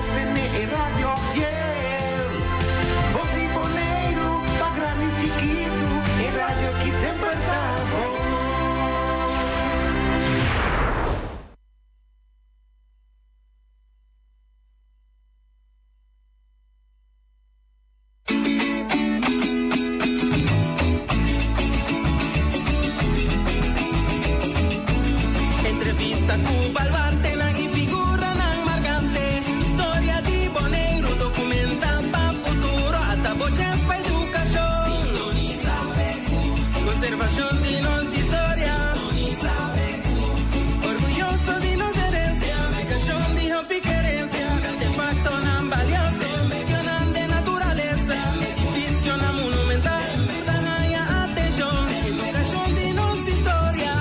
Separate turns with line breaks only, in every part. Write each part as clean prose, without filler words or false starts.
Sostené e radio fiel. Bos di Boneiru, pa grandi i chikitu, e radio aki semper ta bon.
Entrevista ku baluartenan i figuranan markante. Historia di Boneiru dokumentá pa futuro. Ata bo chèns pa edukashon. Sintonisa BQ. Konservashon di nos historia. Sintonisa BQ. Orguyoso di nos herensia. Edukashon di hopi kerensia. Artefaktonan balioso. Medionan den naturalesa. Edificionan monumental. Ta haña atenshon. Edukashon di nos historia.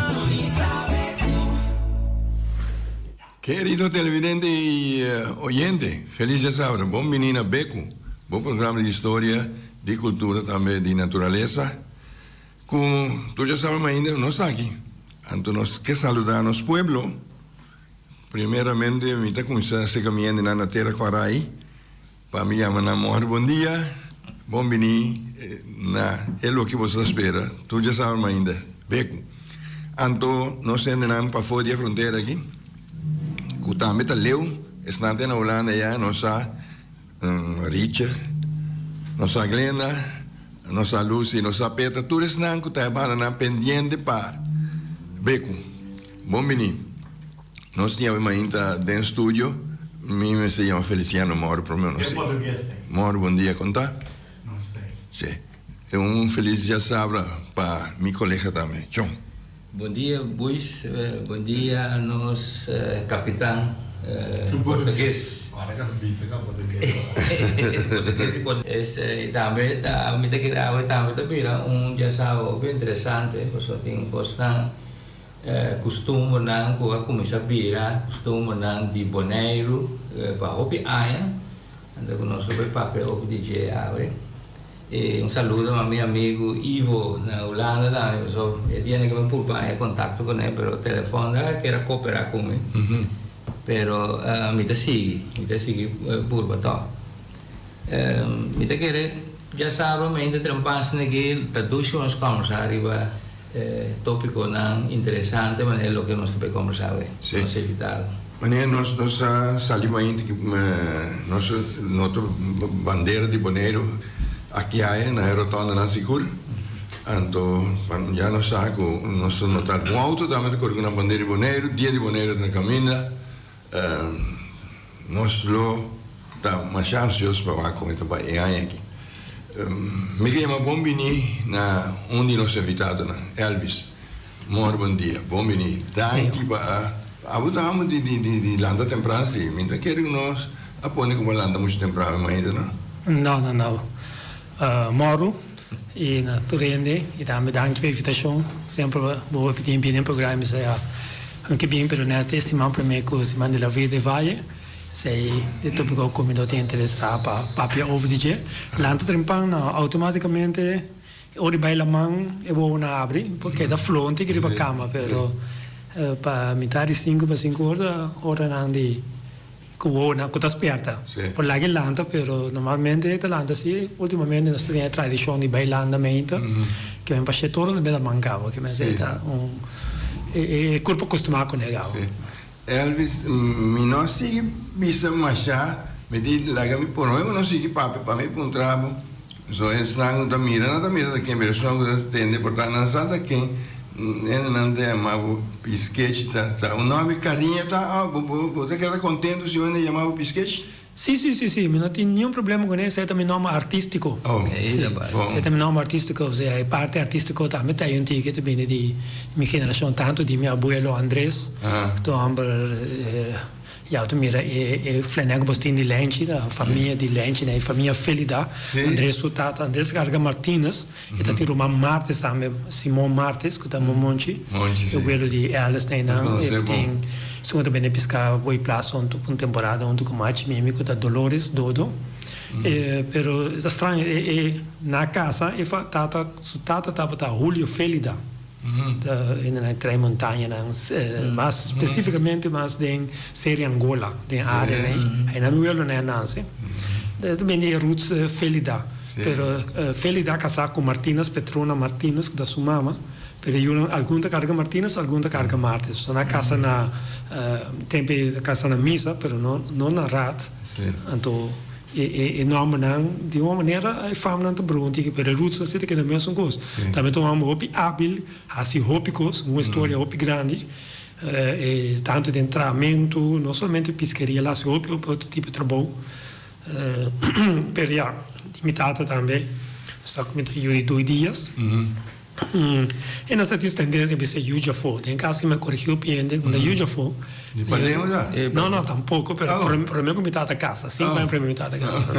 Kerido televidente y oyente, feliz djasabra. Bon bini na Beku, bo programa di historia, di cultura tambe di naturalesa. Cu tur djasabra mainda nos ta aki. Anto nos ke saluda nos pueblo. Primeramente mi ta cuminsa seca mi hendenan na Tera Cuaray pa mi yama nan mor bon dia, bon bini na e loke boso ta spera tur djasabra mainda Beku. Anto nos hendenan pafó di e frontera aki cu tambe ta leu, esnan ta na Hulanda ya nos sa Richa, nos sa Glenda, nos sa Lucy, nos sa Petra, tur esnan cu ta e bandanan pendiente pa Beku. Bon bini. Nos tin awe mainta den studio. Mi mester yama Feliciano Mauro prome no si. Mauro bon dia con ta? Si. E un feliz diasabra pa mi colega tambe. Chon.
Bon dia Buis, bon dia nos capitan portugues. Portugues y tambe ta mi ta kere awe tambe ta bira un diasabra hopi interesante pasobra tin cosnan. Kustumbernan ku a kuminsá bira kustumbernan di Boneiru pa hopi aña, anto ku nos lo bai papia hopi di dje awe. I un saludo na mi amigu Ivo na Hulanda tambe, pasobra e dia nan ke mi purba haña kontakto kuné, pero telefòn a kier a koperá ku mi, pero mi ta sigui, mi ta sigui purba tòg. Mi ta kere djasabra mente trempan esaki ta dushi ku nos kòmbersá riba. E topiconan interesante manera loke nos ta bay combersa awe.
Sí.
Nos invitado.
Manera nos nos a sali mainta ki nos nota bandera di Boneiru aki aya na e rotondanan sigur. Anto ya nos sa ku nos ta nota algun auto tambe ta kore ku nan bandera di Boneiru, dia di Boneiru ta na kaminda. Nos lo ta masha ansioso pa wak kon e ta bai e aña aki. Mi ke yama bon bini na un di nos invitadonan, Elvis. Mor bon dia, bon bini. Danki pa a abo ta amo di di lanta tempran si. Mi ta kere ku nos a pone ku bo a lanta muchu tempran mi mainta no?
No, no, no. Moro y na tur hende y tambe danki pa e invitacion. Semper bo a pidi mi bini den programa mi sa ya mi ke bin pero net e siman prome cu siman di la Vida de Valle esey e topico cu mi lo tin interesa pa papia over di dje. Lanta trempan no automaticamente ora di bay laman e wowo na abri porque ta flonti riba cama pero pa mitad di cinco pa cinco ora ta oranan di. Ku wowonan ku ta spierta. Por laga e lanta pero normalmente e ta lanta si. Ultimamente nos ta tin e tradishon di bai landa meinta ke men pasha tur den laman kaba ke men sa e ta un e kurpo kustumá kuné kaba.
Elvis, mi no a sigui bisa masha, mi di laga mi por no sigui papia pa mi puntra bo. So esnan ku ta mira nan ta mira ta ken, pero esnan ku ta tende por ta nan sa ta ken. Hendenan ta yama bo Piskechi ta ta un nòmber kariño ta bo bo ta keda kontentu si un hende yama bo Piskechi?
Si si si si mi no tin niun problema ku esei ta mi nòmber artístiko.
Oh
Si esei ta mi nòmber artístiko osea e parti artístiko tambe ta un tiki ta bini di mi generashon tantu di mi abuelo Andres ku ta un hòmber Ya bo ta mira e e flenek bos tin di Lenchi, ta famia di Lenchi, e famia Felida. Andres su tata, Andres Garga Martinez, e ta tin ruman Martes tambe, Simon Martes, ku ta Momonchi, e welo di Alice na einan. E tin esun ku ta bende piská Boy Plaza huntu un temporada huntu ku Machi Mimi ku ta Dolores Dodo. E pero ta straño e e na kasa e tata su tata tabata Julio Felida. Ta hende nan trae montañanan, mas specificamente mas den Seri Angola, den area ei. Einan mi welo nan a nace. Ta bini di e roots Felida. Pero Felida a casa cu Martinus Petrona Martinus cu ta su mama. Pero e yunan algun ta carga Martinus, algun ta carga Martes. So nan a casa na tempo ei a casa na misa, pero no no na raad. Anto e e nombernan di un manera e famanan ta brua un tiki, pero e rootsnan si ta keda mesun cos. Tambe ta un homber hopi habil, haci hopi cos, un historia hopi grandi. E tanto den trahamento, no solamente piskeria, el a haci hopi hopi otro tipo di trabou. Pero ya, di mi tata tambe, sa cu mi ta yu di Dui Dias. E nan sa tin su tendencia bisa yu djafó. Den caso mi a corigi hopi hende cu ta yu djafó.
Di paden o ta?
No, no, tampoco, pero prome cu mi tata casa, cinco aña prome mi tata casa.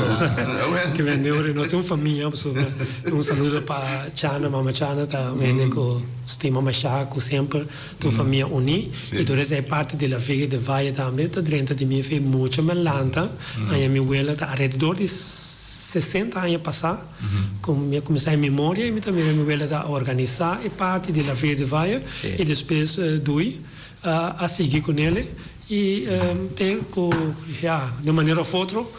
Ke bende ora nos tin un famia, pasobra un saludo pa Chana, mama Chana ta un hende cu stima masha, cu semper ta un famia uni. Y tur esei parti di La Vega y de Valle tambe ta drenta di mi fe mucha mi a lanta, aña mi wela ta alrededor di 60 aña pasa. Ku mi a kuminsá e memoria i mi ta mira mi wela ta organisá e parti di La Vega de Valle i despues Dui a sigui ku nele i te ku ya di un manera of otro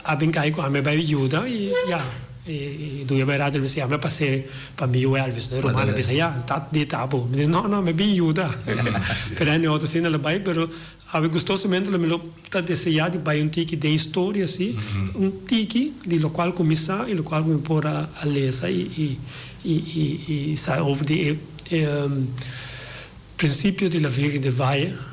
a bin kai ku ami a bai yuda i ya i Dui a bai rato i bisa ami a pas'é pa mi yu Elvis no e ruman a bisa ya ta di ta bo mi di no no mi a bin yuda pero mi otro asina lo bai pero Awe gustosamente lo mi lo ta deseá di bai un tiki den historia si, un tiki di lokual ku mi sa i lokual ku mi por a lesa i i sa over di e prinsipio di la Virgen del Valle,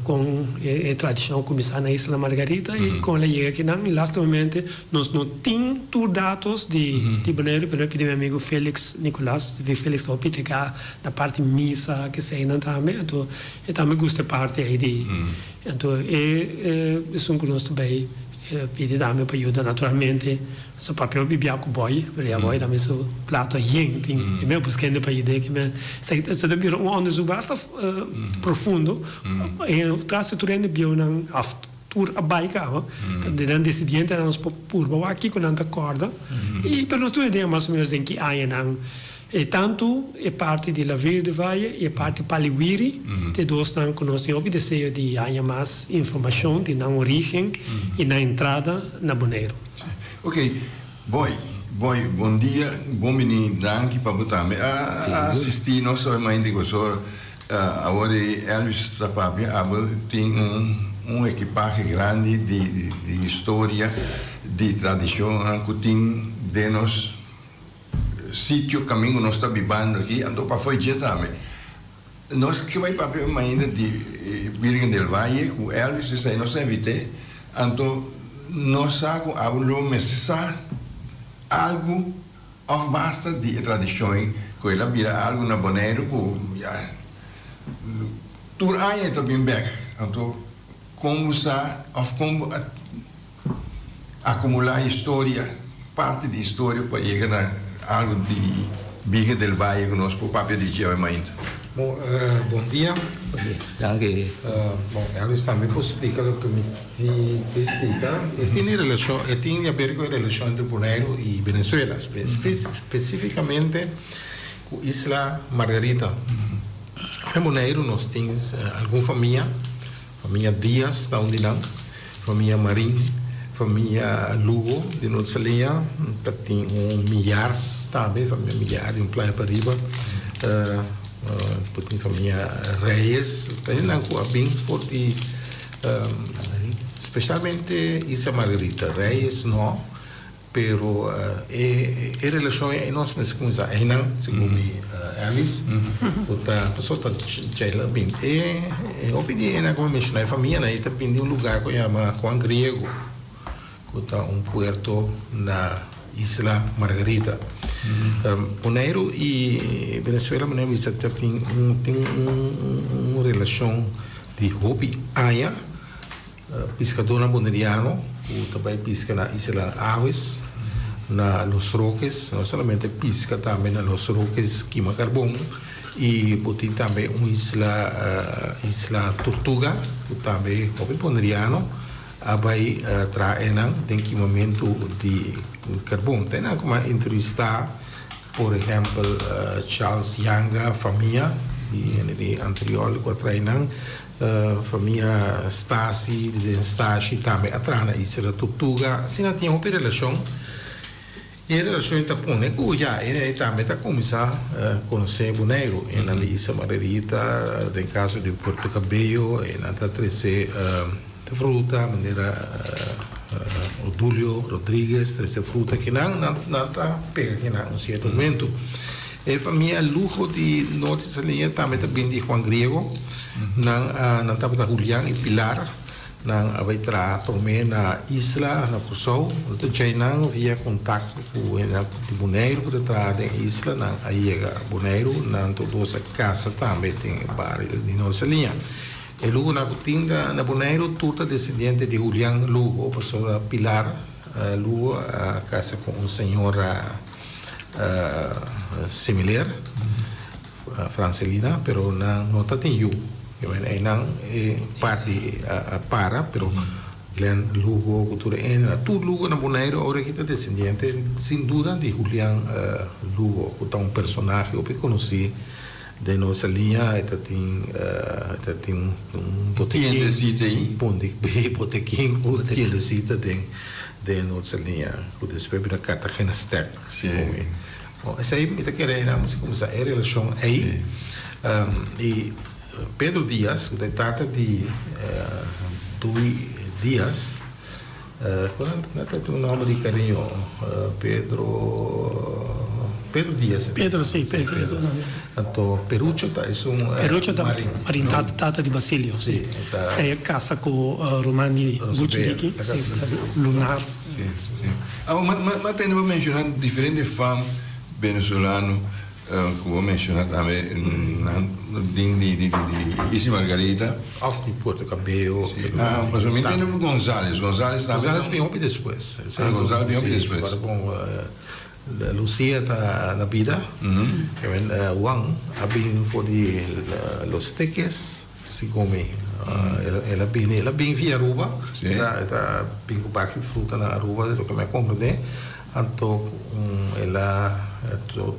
kon e tradishon a kuminsá na Isla Margarita i kon el a yega akinan. I lastimamente nos no tin tur datos di Boneiru, pero mi a pidi mi amigu Felix Nicolaas, Felix ta hopi integrá na parti misa, keseinan tambe, anto E tambe gusta e parti ei di anto e esun ku nos ta bai pidi tambe pa yuda naturalmente su papia hopi bia ku bòi pero ya bòi tambe su plato a yen tin e mei buska hende pa yud'é ke men esei ta bira un onderzoek basta profundo e tras di tur hende bieunan òf tur a bai kaba di nan desidientenan nos por purba wak kiko nan ta kòrda i pero nos tur idea mas o menos den ki añanan E tantu e parti di La Villa de Valle i e parti Paliwiri ta e dosnan ku nos tin hopi deseo di haña mas informashon di nan orígen i nan entrada na Boneiru.
Ok, Boy, Boy, bon dia, bon bini, danki pa bo tambe a asisti nos awe mainta ku so awor di Elvis ta papia, abo tin un un ekipahe grandi di di historia, di tradishonnan ku tin den nos. Sitio kamingu nos ta bibando aki, anto pafoi dje tambe. Nos ke bai papia mainda di Virgen del Valle ku Elvis esei nos a invit'é, anto nos sa ku abo lo mester sa algu òf basta di e tradishon ei ku el a bira algu na Boneiru ku ya tur aña e ta bin bèk. Anto kon bo sa òf kon bo a. Acumula historia, parti di historia pa yega na algo di Virgen del Valle cu nos por papia di dje awe mainta.
Bon, bon dia.
Bon dia. Danki.
Bon, Elvis tambe por splica loke mi tin te splica. E tin di relacion, e tin di haber cu e relacion entre Boneiru y Venezuela, specificamente cu Isla Margarita. Na Boneiru nos tin algun famia. Famia Diaz ta un di nan, famia Marin, famia Lugo di Noord Saliña, ta tin un Millar tambe, famia Millar di un playa pariba, por tin famia Reyes, ta hendenan ku a bin for di specialmente Isla Margarita, Reyes no. Pero e e relashon ei nos mester kuminsá einan, segun mi Elvis, ku ta pasobra ta djei bin. E e hopi di einan ku mi menshoná e famianan ei ta bin di un lugá ku yama Juan Griego, ku ta un puerto na Isla Margarita. Boneiru i Venezuela manera mi bisa ta tin un tin un relashon di hopi aña. Piskadónan boneriano ku ta bai piska na Isla Aves, na Los Roques, no solamente piska tambe na Los Roques kima karbon i bo tin tambe un isla Isla Tortuga ku tambe hopi boneriano a bai traha einan den kimamentu di karbon. Ta einan ku mi a entrevistá. Por ehèmpel Charles Janga famia di hende di Antriol ku a trae nan, famia Stasi di den Stashi tambe a traha na Isla Tortuga. Asina tin hopi relashon i e relashon ei ta pone ku ya e tambe ta kuminsá konosé Boneiru. E nan di Isla Margarita den kaso di Puerto Cabello e nan ta trese Fruta, manera Odulio Rodriguez trese fruta kinan, nan nan ta pega kinan un sierto momento. E famia Lugo di Norte Saliña tambe ta bin di Juan Griego. Nan a nan tabata Julian y Pilar. Nan a bai traha prome na isla, na Kòrsou. No ta djei nan via kontakto ku hende di Boneiru ku ta traha den isla. Nan a yega Boneiru, nan tur dos a kasa tambe den e bario di Norte Saliña. E Lugonan ku tin na Boneiru tur ta desendiente di Julian Lugo, pasobra Pilar Lugo a kasa ku un señora similer, Francelina, pero nan no ta tin yu. Einan e parti a para, pero Glenn Lugo ku tur e hende, tur Lugo na Boneiru ora aki ta desendiente sin duda di Julian Lugo, ku ta un personahe hopi konosí. Den nos liña e ta tin e ta tin un botekin.
Tiendesita ei.
Botekin ku tiendesita den den nos liña ku despues bira Cartagena Stack.
Si.
Bon esei mi ta kere nan mester kuminsá e relashon ei. I Pedro Diaz ku ta e tata di Dui Diaz ku nan ta tin un nòmber di kariño Pedro Pedro Diaz.
Pedro si Pedro.
Anto Perucho ta esun
Perucho ta marin tata tata di Basilio si. Esei a kasa ku ruman di Guchi Diki si Lunar.
Si si. Awor ma tende bo menshoná diferente fam venezolano Ku bo menshoná tambe nan din di di Isla Margarita.
Òf di Puerto Cabello.
Si, ah, pasobra mi ntende ku Gonzales, Gonzales
tambe. Gonzales bin hopi despues.
Ah, Gonzales bin hopi despues.
Si, bon, Lucia ta na bida. Juan a bin for di Los Teques, segun mi. El a bini, el a bin via Aruba.
Si.
El ta bin ku baki fruta na Aruba, loke mi a komprendé. Anto el a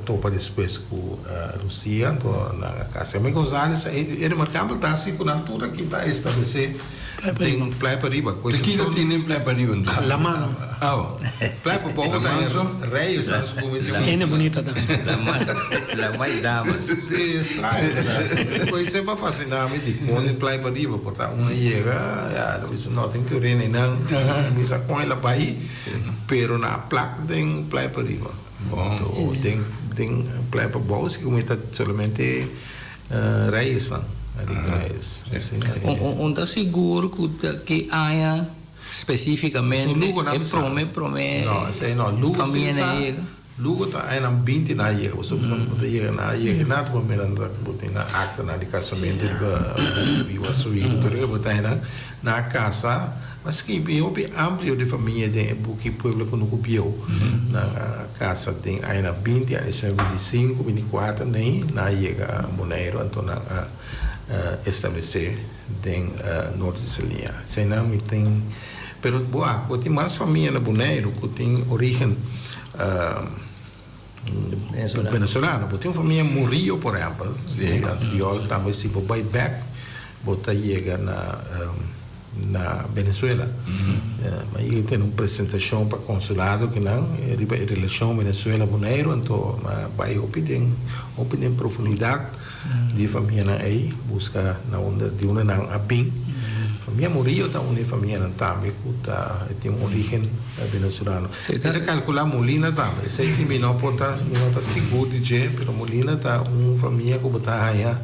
topa despues ku Lucia, anto nan a kasa. Mi Gonzales e remarkabel ta si ku nan tur aki ta establesé den Playa Pariba.
Di ki ta tin den Playa Pariba anto?
La mano.
Aw.
Playa Pabou ta Reyes ta su
kumiti. Hende bunita tambe.
La mai damas.
Si, straño. Koe semper a fasina mi di kon den Playa Pariba por ta uno yega ya ta bisa no tin tereno einan. Mi sa kon el a bai. Pero na a plak den Playa Pariba. Anto den den Playa Pabou si como ta solamente Reyesnan. Reyes.
Un ta sigur cu ta ki aña specificamente e prome prome famia na yega?
Lugo ta añanan binti na yega pasobra bo ta yega na yega na ta prome nan ta bo tin nan aktanan di kasamentu riba riba su hijo pero bo ta añanan na kasa a skibi hopi amplio di famia den e buki Pueblo Kunuku Bieu nan a kasa den añanan binti aña diecinuebe bintisinku bintikuater nei nan a yega Boneiru anto nan a establesé den Norte Saliña eseinan mi tin pero bo a bo tin mas famia na Boneiru ku tin origen Venezolano. Bo tin un famia Murillo por ehempel, di Antriol tambe si bo bai bek bo ta yega na na Venezuela. Mi a yega tene un presentacion pa consulado kinan riba e relacion Venezuela Boneiru anto mi a bai hopi den hopi den profundidad di e famianan ei buska na unda di unda nan a bin. Famia Murillo ta un di e famianan tambe ku ta tin un origen venezolano. Mi ta kalkulá Molina tambe. Esei si mi no por ta mi no ta sigur di dje, pero Molina ta un famia ku bo ta haña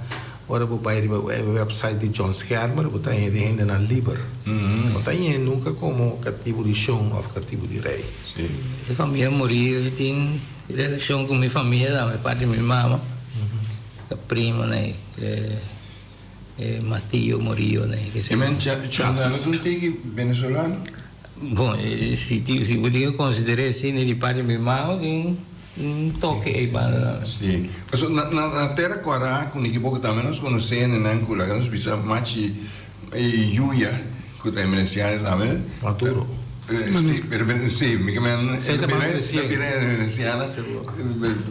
ora bo bai riba e website di John Schermer, bo ta haña di hendenan liber. No ta haña nunka komo katibu di shon òf katibu di rei.
E famia Murillo tin Relashon ku mi famia tambe parti mi mama ta primo nei e Matillo Murillo nei ke
se. Men Chandano ta un tiki venezolano?
Bon si si bo tin ke konsider'é asina di parti mi mama tin un toke ei banda tambe.
Si pasobra na na tera Kòrá ku Niki Boko tambe nos konosé hendenan ku laga nos bisa Machi Yuya ku ta emerencianes tambe.
Maduro.
Si, pero si, mi ke men
Esei ta mas resien.
bira veneciana,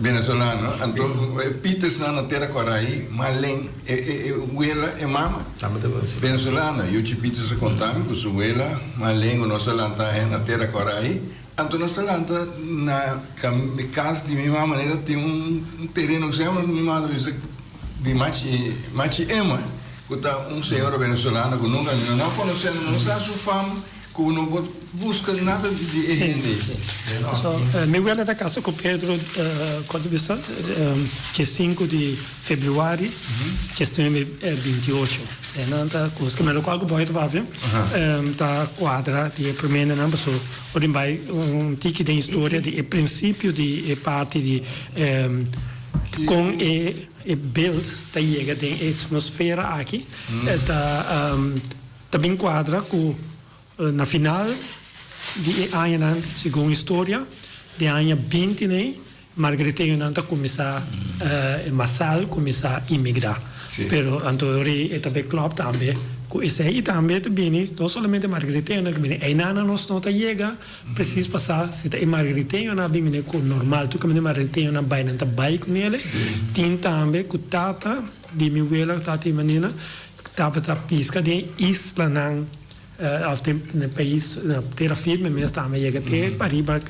venezolano, anto e Pietersnan na Tera Korai, Marlene, e e wela, e mama
Tambe ta venezolano.
Venezolano. Yuchi Pieters a konta mi ku su wela, Marlene, ku nos a lanta na Tera Korai, anto nos a lanta na kas di mi mama, neta tin un tereno ku se yama, mi mama ta bisa di Machi, Machi Emma, ku ta un señora venezolano ku nunka mi no a konosé, no sa su fam. Ku no por buska nada di e hende.
So, mi wela ta kasa ku Pedro kuantu bisa? Dje sinku di februari djesnuebe binti ocho. Se nan ta kuska mi lokual ku boy ta papia ta kuadra di e primenanan paso ora di bai un tiki den historia di e prinsipio di e parti di kon e e beeld ta yega den e atmosfera aki ta Ta bin kuadra ku na final di e añanan, segun historia, den aña binti nei, margariteñonan ta kuminsá masal kuminsá imigrá. Pero anto e ta bay klòp tambe ku esei i tambe ta bini no solamente margariteñonan ku bini, einanan nos no ta yega presis pa sa si ta e margariteñonan a bin bini ku normal tur kaminda e margariteñonan bay nan ta bay ku nele. Tin tambe ku tata di mi wela, tata di mi manina. Tabata pisca den e islanan of den e pais na tera firme mes tambe yega te pariba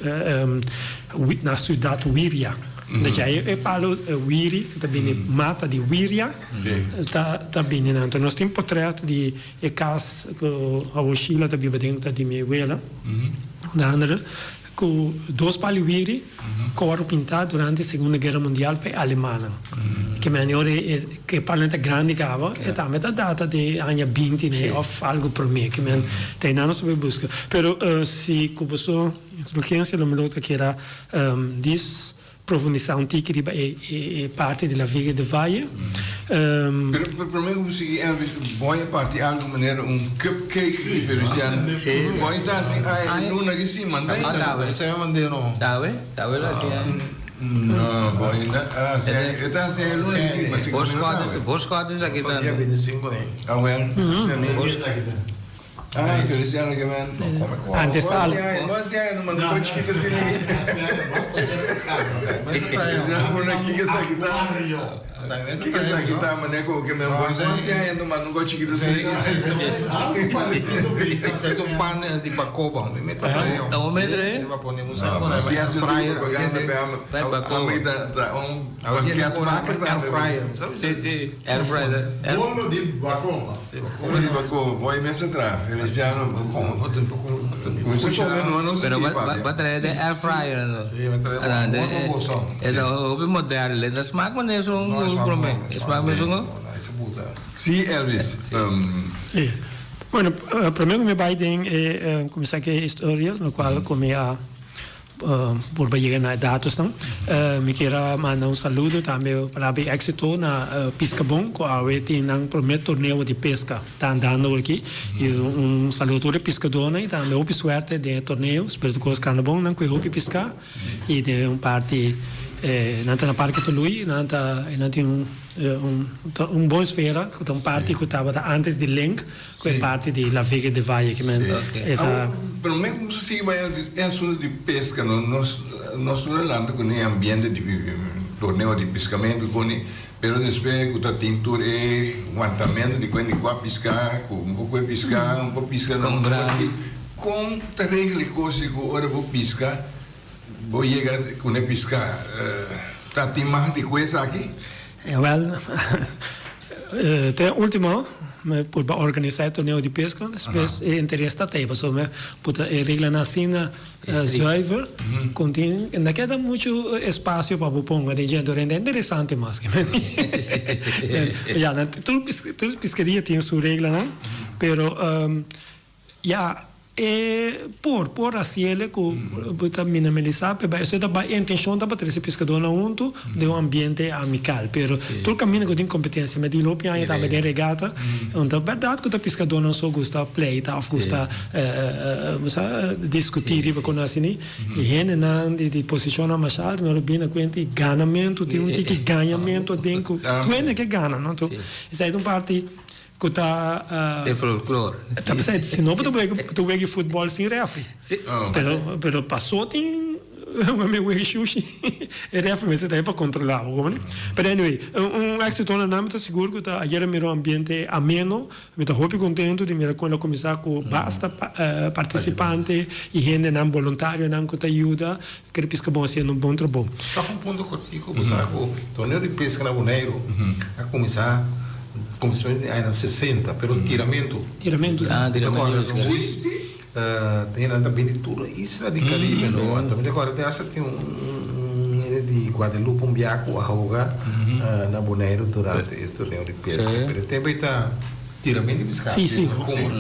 na ciudad Wiria. Dja e palo wiri ta bini mata di wiria ta bini nan. Enton nos tin potret di e cas cu awor Sheila ta biba den ta di mi wela onder andere Ku dos pali wiri ku a wòrdu pintá durante Segunda Guera Mundial pa e alemannan. Ke meni ora e ke palinan ta grandi kaba, e tambe ta data di aña binti nei òf algu promé. Ke men ta einan nos ta bai buska. Pero si ku boso indulgensia lo mi lo ta keda dis. Profundisá un tiki riba e parti di La Vega de Valle.
Pero promé ku bo sigui Elvis, bo a parti algu manera un cupcake di Feliciano. Bo a ta hasi ai e luna ki si manda esei.
Esei mi mand'é no.
Tawe, tawe lo hasi ai.
No, bo a hasi ai, e ta hasi ai e luna ki si, ma si ku mi no tawe.
Voorschot esaki ta.
Dia 25 nei.
Awel, Ah, Feliciano ke men.
Antes al.
No hasi aña no manda kos chikito asina. Kiko esaki ta? Kiko esaki ta mane ku ke men bo no hasi aña no manda un kos chikito asina.
Esaki ta un pan di bakoba. Mi mete trae.
Ta un meter eh?
Si hasi un tipo propaganda pe amo. Amo ta un banket baker tambe.
Si si air fryer.
Bolo di bakoba.
Como di baco boy mester traha Feliciano como cuminsa come no no
Pero
si papia.
ba trae den air fryer anto.
Si ba trae bon bon boso.
E ta hopi moderno le ta smaak manera esun ku prome e smaak mesun no.
Si Elvis.
Si. Bueno prome ku mi bai den e cuminsa ku e historia lokual ku mi a Por ba yega na e datosnan. Mi kier a manda un saludo tambe pa labi éxito na Piscabon ku awe tin nan promé torneo di pesca ta andando aki. I un saludo tur e piscadónan i tambe hopi suerte den e torneo. Spero tur kos kanda bon nan ku e hopi piská i den un parti nan ta na Parke Tului nan ta nan tin un un bon esfera ku ta un parti ku tabata antes di Link. Ku e parti di La Vega de Valle ki men e ta.
Prome ku bo sigui bai Elvis, e asuntu di peska no, nos nos no lanta ku ni ambiente di torneo di piskamentu ku ni, pero despues ku ta tin tur e wantamentu di kuen di kua piska, ku un por kue piska, un por piska na un asi, kon ta regla e kos di ku ora bo piska bo yega ku ne piska ta tin mag di kue esaki?
Wel, te ultimo mi purba organisa e torneo di pesca, despues e interes ta tei pasobra mi puta e reglanan asina zuiver ku tin no keda muchu espacio pa bo ponga den dje, enton ta interesante mas ke mi. Ya, tur piskeria tin su reglanan, pero Ya, e por, por hasiele ku bo ta minimalisá pe bai. Esei ta bai, e intenshon ta pa trese piskadónan huntu den un ambiente amikal. Pero tur kaminda ku tin kompetensia, mi a di lopi aña tambe den regata, un ta bèrdat ku ta piskadónan so gusta pleita òf gusta bo sa, diskutí riba kon asini. E hendenan di posishonnan masha altu nan lo bini na kuenta i ganamentu, tin un tiki gañamentu aden ku tur hende ke gana, no? Anto esei ta un parti. Ku ta.
E folklor.
Ta p'esei, si no bo ta wega, bo ta wega futbòl sin rèfri.
Si.
Pero, pero pasó tin un amigu wega shushi, e rèfri mester ta ei pa kontrolá bo, komo. Pero anyway, un éksito na nan, mi ta sigur ku ta ayer a mira un ambiente ameno, mi ta hopi kontentu di mira kon el a kuminsá ku basta partisipante i hendenan, boluntarionan ku ta yuda, Kere piska bon hasiendo un bon trabou.
Tòg un punto kortiku, bo sa ku torneo di peska na Boneiru a kuminsá kuminsamentu di añanan sesenta, pero tiramentu.
Tiramentu, si.
Ah, tiramentu di peska.
Huis tin nan ta bini tur e isla di Karibe, no? Anto mi ta kòrda te asta tin un hende di Guadeloupe un biaha ku a hoga na Boneiru durante e torneo di peska. Pero e tempu ei ta. Tiramentu di piská.
Sí, sí.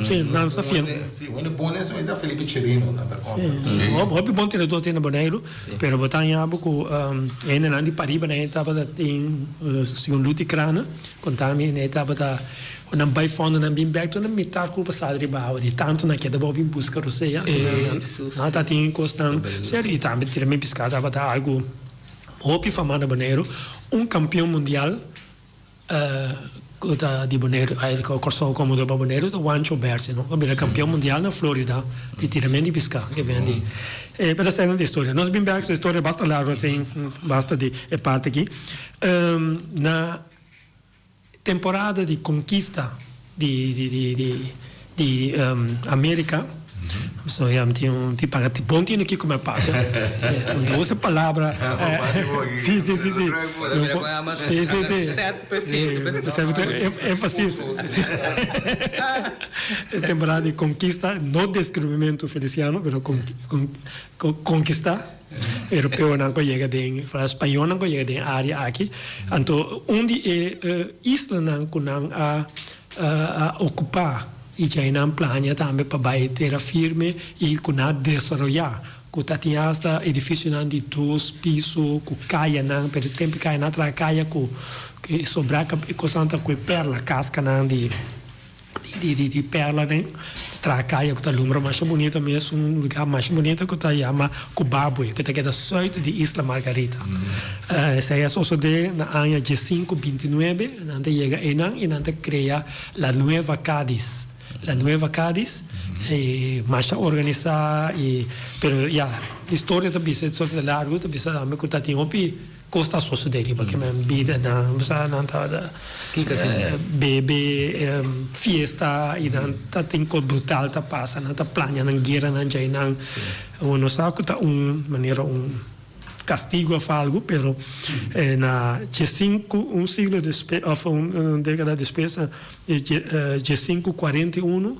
Sí, nan sa fiel.
Sí, wende bon eso ei ta Felipe Chirino nan ta konta.
Sí, hopi bon tiradó tin na Boneiru, pero bo ta haña bo ku e hendenan di pariba nan e tabata tin, segun Luti Krana konta mi, nan e tabata ora nan bai fondo nan bin bèk tur nan mitá kurpa sali riba awa di tantu nan keda bo bin buska rosea. Nan ta tin kosnan serio i tambe tiramentu di piská tabata algu hopi famá na Boneiru. Un kampion mundial. Ku ta di Boneiru, Kòrsou komo ta pa Boneiru ta Wancho Bersi no, a bira kampion mundial na Florida di tirament di piská ke ben di. Pero esei no ta historia. Nos bin bèk su historia basta largu asin, basta di e parti aki. Na temporada di konkista di di di di America so ya mi tin un tin paga tin bon tene kiko mi a papia un ta usa palabra si si si si si si si enfasis temporada di konkista no deskubrimentu Feliciano pero konkista europeonan ku a yega den spañolnan ku a yega den área aki anto un di e islanan ku nan a a okupá i djei nan plania tambe pa bai tera firme i ku nan a desaroyá ku ta tin asta edifisionan di dos piso ku kayanan pero e tempu kayanan a traha kaya ku sobrá e kosnan ta ku e perla kaskanan di di perla den traha kaya ku ta lumbra masha bunita mes un lugar masha bunita ku ta yama Cubabue ku ta keda sùit di Isla Margarita esei a sosodé na aña diesinku binti nuebe. Nan ta yega einan i nan ta krea La Nueva Cádiz. La Nueva Cádiz e masha organisá i pero ya historia ta bisa e sorte largu ta bisa tambe ku ta tin hopi kos ta sosodé riba ke men bida nan bo sa nan tabata bebe fiesta i nan ta tin kos brutal ta pasa nan ta plania nan gueranan djainan bo no sa ku ta un manera un Castigo of algo, pero na diesinku, un siglo despues, of un decada despues, diesinku cuarenta i uno,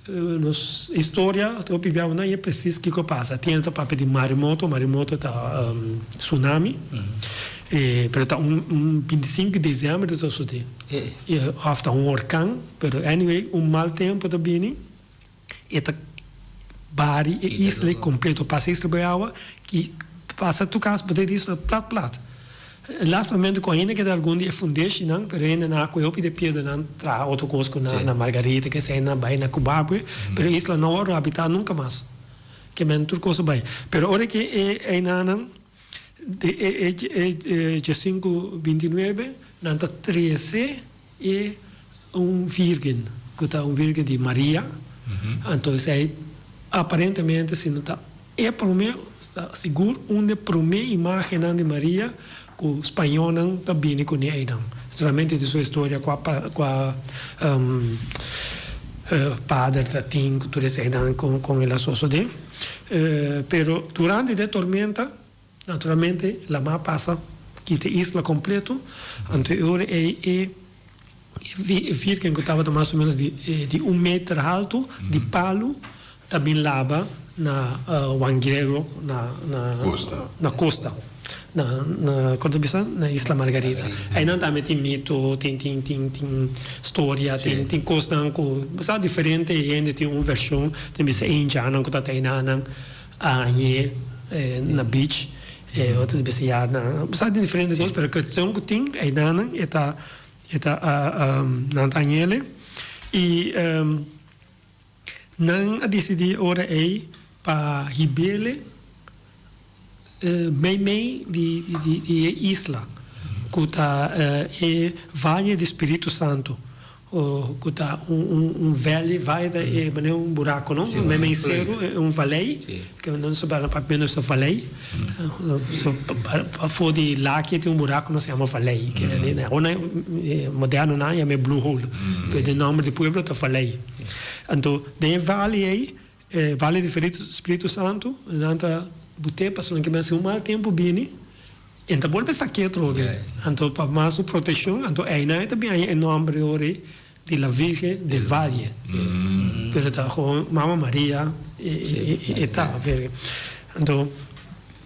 nos historia ta hopi biaha no e precies kico a pasa. Tin ta papia di maremoto, maremoto ta tsunami, pero ta un bintisinku di december ta sosode, of ta un horcan, pero anyway un mal tempo ta bini. E ta bari e isla completo, pasa isla bay awa ki pasa tur cas bo ta di isla plat plat. Last momento cu ainda keda algun di e fundeshinan pero hende nan a coge hopi di e piedranan traha otro cos cu na Margarita ke esei nan bay na Cubabue pero e isla no worde habita nunca mas ke men tur cos a bay pero ora ke e einanan di e e diesinku bintinuebe nan ta trece E un virgen ku ta un virgen di Maria, anto esei aparentemente si no ta e promé, ta sigur un di e promé imágennan di Maria ku spañónan ta bini kuné einan. Solamente di su historia kua kua pader ta tin ku tur eseinan kon el a sosodé. Pero durante di e tormenta. Naturalmente lamá pasa kita e isla kompleto, anto e ora ei e virgen ku tabata mas o menos di un meter haltu di palu ta bin laba na Juan Griego na na kosta na na kon ta bisa na Isla Margarita. Einan tambe tin mito tin tin tin tin storia tin tin kosnan ku sa diferente hende tin un vershon tin bisa e indiannan ku ta einanan. A hañ'é na beach, e otro ta bisa ya nan sa tin diferente kos pero cuestion ku tin einan e ta e ta nan ta hañ'ele i nan a disidí ora ei pa hib'ele mei mei di di e isla ku ta e Valle di Spiritu Santo. Ku ta un valley, valle ta e manera un buraco no, meimei seru e un valei, ke nos ta papia papiamentu ta valei, so pafó di laki tin un buraco nos yama valei, awor modernonan yama e blue hole, pero den nomber di pueblo ta valei. Anto den e valley ei, e valley di Spiritu Santu, nan ta but'é pasobra nan ke mester un mal tempu bini. E ta bolbe saké atrobe. Anto pa mas su proteccion, anto einan e ta bin haña e nomber di ora ei di La Virgen del Valle. Pero ta gewoon Mama Maria e ta Virgen. Anto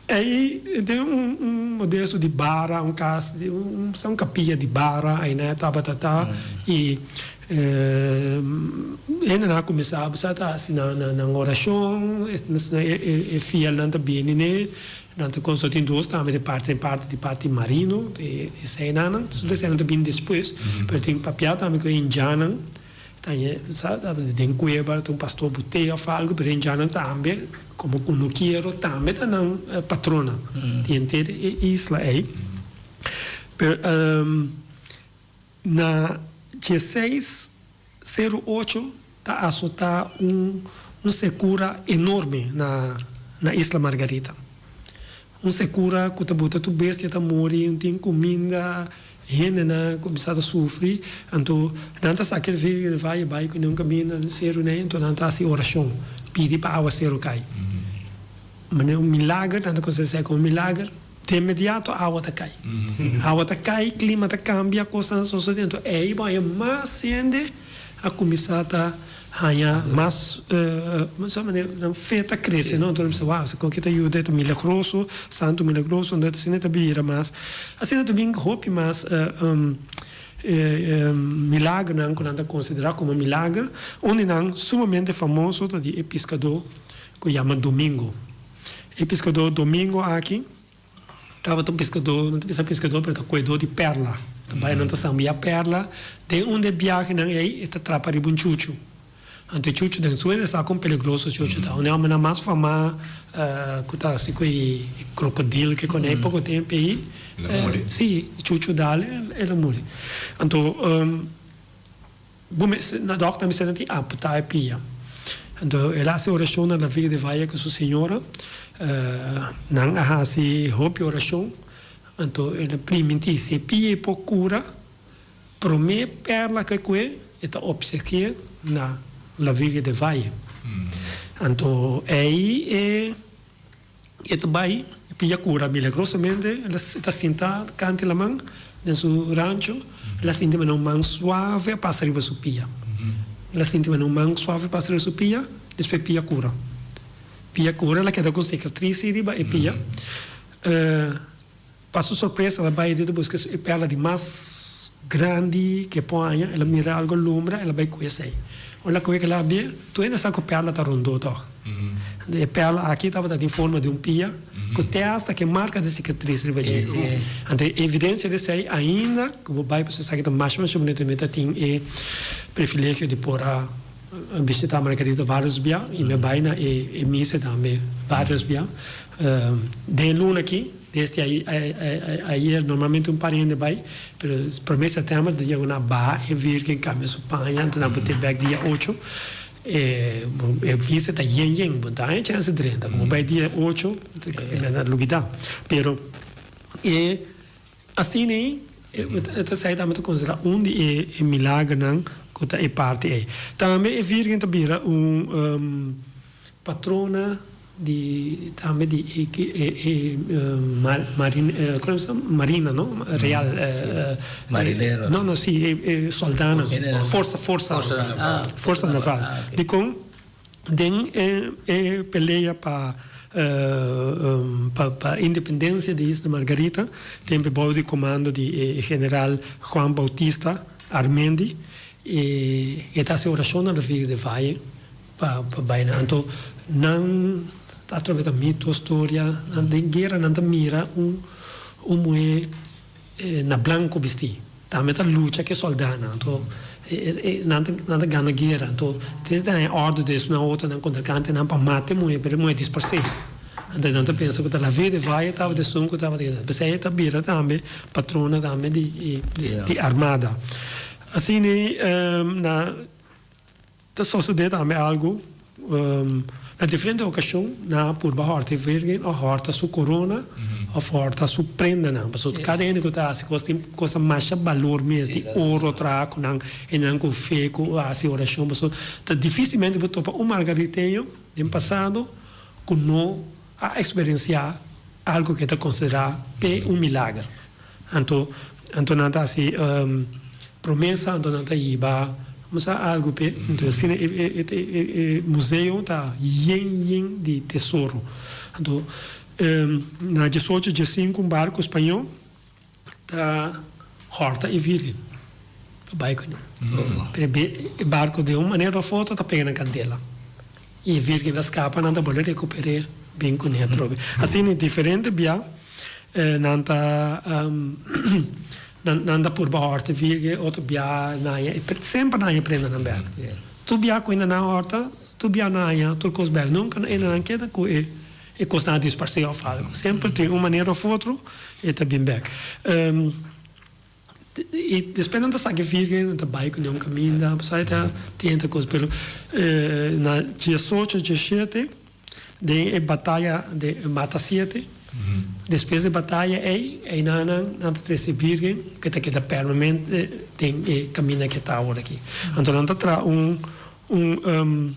ei den un modesto di bara, un cas, un capilla di bara einan e tabata ta y hendenan a cuminsa bisa ta haci nan oracion, e fielnan ta bini ne. Nan ta consta tin dos tambe di parti parti di parti marino e eseinan tur eseinan ta bini despues pero tin papia tambe cu e indiannan ta sa den cueba ta un pastor botey of algo pero e indiannan tambe como cunukiero tambe ta nan patrona di henter e isla ey pero na dieseis Seru Ocho ta asotá un un sekura enorme na na Isla Margarita. Un sekura ku ta buta tur bestia ta muri, no tin kuminda, hendenan kuminsá ta sufri. Anto nan ta saka el Virgen del Valle bai ku nan kaminda na seru nei, anto nan ta hasi orashon, pidi pa awaseru kai. Manera un milager, nan ta konsiderá esei komo un milager. De inmediato awa ta kai. Awa ta kai, klima ta kambia, kosnan ta sosodé. Anto ei bo haña mas hende a kuminsá ta haña mas, nan fe ta krese, no? Anto nan bisa, wao, esaki ta yuda, e ta milagroso, santu milagroso. Anto asina ta bira mas, asina ta bin hopi mas milagernan ku nan ta konsiderá komo milager. Un di nan sumamente famoso ta di e piskadó ku yama Domingo. E piskadó Domingo aki tabata un piskadó, no ta bisa piskadó pero ta kuedó di pèrla. Ta bai nan ta sambia pèrla. Den un di e biahenan ei e ta trapa riba un chuchu. Anto e chuchu den su hende sa kon peligroso chuchu ta. Un e hòmbernan mas famá ku ta hasi ku e krokodil ke konei poko tempu ei.
El a muri?
Si, e chuchu dal el a muri. Anto. Bo mester, na dòkter mester nan tin amputá e pia. Anto el a hasi orashon na La Virgen de Valle ku su señora. Nan a hasi hopi orashon. Anto el a primintí si e pia ei por kura, promé pèrla ku e kue e ta opsekié na La Virgen de Valle. Anto ei e. E ta bai e pia cura milagrosamente, el ta sinta canta e laman den su rancho, el a sinti manera un man suave a pasa riba su pia. El a sinti manera un man suave a pasa riba su pia, despues pia cura. Pia cura, el a keda cu un cicatriz riba e pia. Pa su sorpresa el a bai ta buska e perla di mas grandi ke por haña, el a mira algo lumbra, el a bai ku esei. Ora el a kohe kila abia, tur hende sa ku perla ta rondó tòg. E perla aki tabata den forma di un pia ku te asta ke marka di sikatris riba dje. Anto e evidensia di esei ainda ku bo bai pasobra esaki ta masha masha bunita, mi ta tin e privilegio di por a bishita Margarita varios bia i mi a bai na e misa tambe varios bia. Den e luna aki. Desde ayer normalmente un par hende bai, pero prome september ta yega na baha e virgen cambia su paña, anto nan por te bek dia ocho, e vista ta yen yen, bo ta haña chance drenta, como bai dia ocho ta lubida, pero e asina ei e ta esei tambe ta considera un di e milagernan cu ta e parti ei. Tambe e virgen ta bira un patrona. Di tambe di e e e marina no real
Marinero
no no si e e soldanan forsa forsa forsa naval dikon den e e pelea pa pa pa independencia di Isla Margarita tempe bou di komando di e general Juan Bautista Armendi e e ta hasi orashon na Rivera de Valle. Pa pa bai nan. Anto nan ta atrobe ta mito, storia, nan den guera nan ta mira un un muhé na blanco bistí. Tambe ta lucha ku e sòldánan. Anto e e nan ta nan ta gana guera. Anto te ta haña òrdu di esun otronan kontrinkantenan pa mata e muhé, pero e muhé disparsé. Anto nan ta pensa ku ta la vida de vaye tabata esun ku tabata. P'esei e ta bira tambe patrona tambe di di armada. Asina na ta sosodé tambe algu na diferente okashon nan a purba hòrta e Virgen òf hòrta su korona òf hòrta su prendanan pasobra kada hende ku ta hasi kos tin kos masha balor mes di oro traha ku nan hendenan ku fe ku hasi orashon pasobra ta difisilmente bo topa un margariteño den pasado ku no a eksperensiá algu ku e ta konsiderá p'e un milager. Anto anto nan ta hasi promesa, anto nan ta hiba bo sa algu p'e. Anto asina e e e e museo ta yen yen di tesoro. Anto na diesocho diesinku un barku spañó ta hòrta e Virgen pa bai kuné. Pero e barku di un manera òf otro ta pega na kandela i e Virgen ta skapa, nan ta bolbe rekuper'é bin kuné atrobe. Asina diferente bia. Nan ta nan ta purba hòrta virgen otro bia nan haña semper nan haña prenda nan bèk. Tur bia ku nan hòrta tur bia nan haña tur kos bèk. Nunka nan nan keda ku e e kosnan a disparsé òf algu. Semper tin un manera òf otro e ta bin bèk. I despues nan ta saka e virgen nan ta bai ku nan kaminda pasobra ta tin e kos pero na diesocho diesshete den e bataya di mata siete despues di e bataya ei einan nan ta trese e virgen ku ta keda permanente den e kaminda ku e ta awor aki anto nan ta traha un un.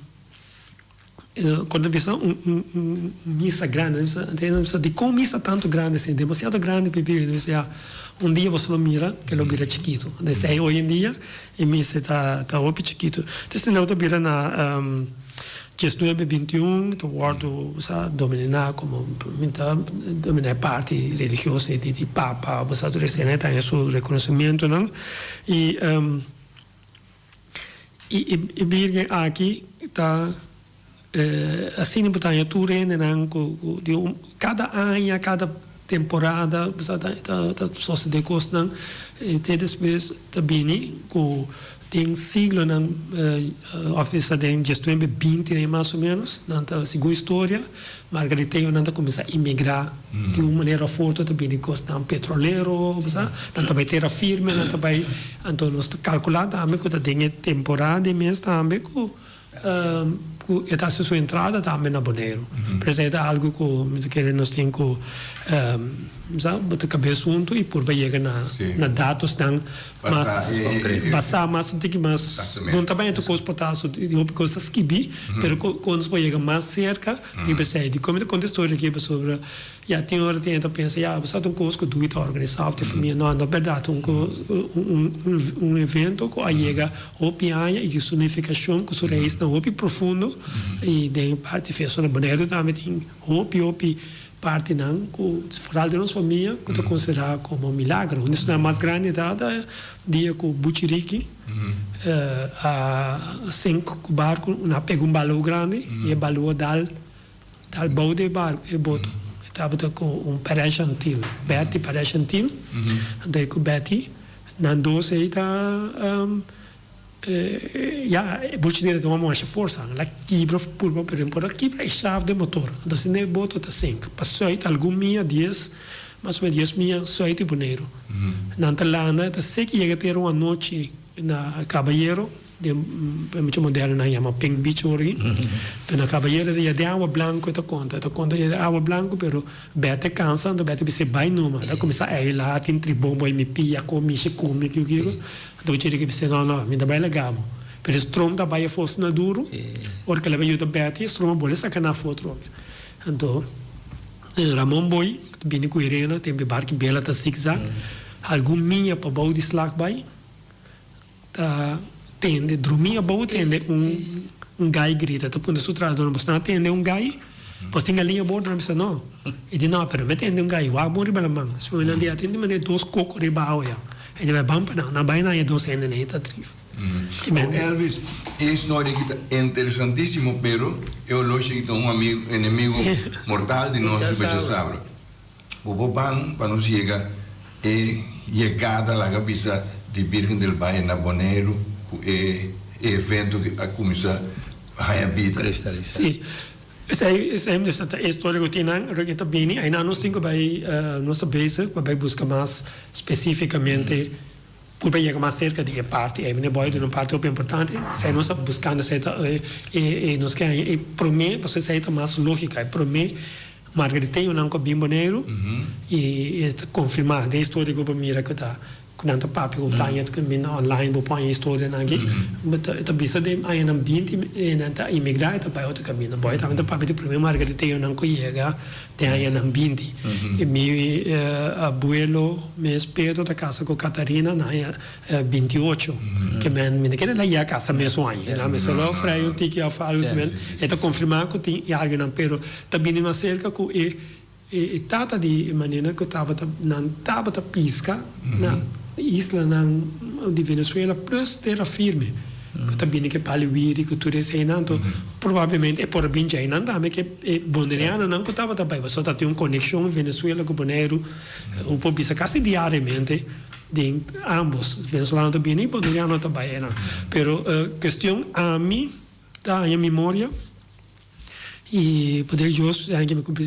Cuando ta bisa un misa grandi, nan bisa, nan bisa dicon misa tanto grandi asina, demasiado grandi pa e bira, nan bisa ya, un dia boso lo mira ke lo bira chikito. Desei hoy en dia e misa ta ta hopi chikito. Entonces lo ta bira na diesnuebe bintiun ta wordo sa dominá como ta dominá e parti religioso di di papa, bo sa tur esei ta haña su reconocimientonan y. I e Birgen aki ta asina bo ta haña tur hendenan ku di un kada aña kada temporada bo sa ta ta sosode kosnan te despues ta bini ku den siglonan òf bisa den diesnuebe binti mas o menos nan ta segun historia Margariteonan ta kuminsá imigrá di un manera òf otro ta bini kosnan petrolero, bo sa, nan ta bai tera firme, nan ta bai, anto nos ta kalkulá tambe ku ta den e temporada ei mes tambe ku ku e ta hasi su entrada tambe na Boneiru. Por esei ta algu ku mi ta kere nos tin ku bo sa, bo ta kabes huntu i purba yega na na datosnan mas basá mas un tiki mas bon ta bai tur kos por ta di hopi kos ta skibí pero kon nos por yega mas serka riba esei dikon mi ta konta e storia aki pasobra ya tin ora tin hende ta pensa ya bo sa ta un kos ku Dui ta organisá òf ta e famia no no bèrdat un kos un evento ku a yega hopi aña i ku su nifikashon ku su raisnan hopi profundo i den parti festo na Boneiru tambe tin hopi hopi Partinan ku foral den nos famia ku ta konsiderá komo milagro. Un di esnan mas grandi ta ta dia ku Buchi Riki a sink ku barku, nan a pega un balou grandi i e balou a dal dal bou di e barku, e boto. E tabata ku un Paresh Antil, Betty Paresh Antil, anto e ku Betty nan dos ei ta. Ya, e buchi ta un masha forsa. El a kibra pulpa pero e por a kibra e shaft den motor. Anto asina e boto ta sink. Pa sùit algun mia, dies, mas o menos dies mia sùit di Boneiru. Nan ta landa, ta seki yega tera un anochi na Kabayero, den e mucha moderno nan yama Pink Beach awor aki. Pero na Kabayero ta yega den awa blanku e ta konta. E ta konta yega den awa blanku pero Bete kansa, anto Bete bisa e bai numa. El a kuminsá eila, tin tribon bo mi pia, kon mishi kumi, kiko kiko. Anto bo chiri ki bisa, no, no, mi ta bai laga bo. Pero e strom ta bai afó asina duru, ora ku el a bai yuda Betty, e strom a bole saka nan afó atrobe. Anto Ramon Boy ta bini ku Irena, tempu e barki bela ta zigzag, algun mia pabou di slag bai, ta tende, drumí abou tende un un gai grita, ta puntra su trahadornan, boso nan a tende un gai? Boso tin galiña bordo? Nan bisa no. E di no, pero mi a tende un gai, wak bon riba laman. Asina nan di a tende manera dos koko riba awa ya. E di bai ban pa nan, nan bai nan haña dos hende nan e ta drif.
Bon Elvis, e historia aki ta interesantisimo pero e oloshi aki ta un amigo, enemigo mortal di nos riba djasabra. Bo por ban pa nos yega e yegada laga bisa di Virgen del Valle na Boneiru ku e evento ki a kuminsá haña bida.
Sí, esei esei mester ta e historia ku tin nan ora ke ta bini ainan nos tin ku bai nos ta bezig pa bai buska mas spesifikamente. Purba yega mas serka di e parti ei. Meneer Boy duna un parti hopi importante. Esei nos ta buskando, esei ta e e nos ke haña e promé, pasobra esei ta mas lógika, e promé margariteñonan ku a bin Boneiru i e ta konfirmá den historia ku bo mira ku ta ku nan ta papia ku ta haña ku bin online bo por haña historianan aki. Bo ta e ta bisa den añanan binti nan ta imigrá e ta bai otro kaminda. Boy tambe ta papia di promé margariteñonan ku yega Den añanan 20. I mi abuelo mes Pedro ta kasa ku Catarina na aña 28. Ke men mi no kere la yega kasa mesun aña. Nan mester lo frei un tiki òf algu ke men e ta konfirmá ku tin e algunan pero ta bini mas serka ku e e tata di e manera ku tabata nan tabata piska na islanan di Venezuela plus tera firme. Ku ta bini ku e pali wiri ku tur eseinan anto probablemente e por a bin djainan tambe ku e bonerianonan ku tabata bai pasobra ta tin un konekshon Venezuela ku Boneiru bo por bisa kasi diariamente den ambos venezolano ta bini i boneriano ta bai einan pero kestion ami ta haña memoria. I poder Dios e aña mi cumpli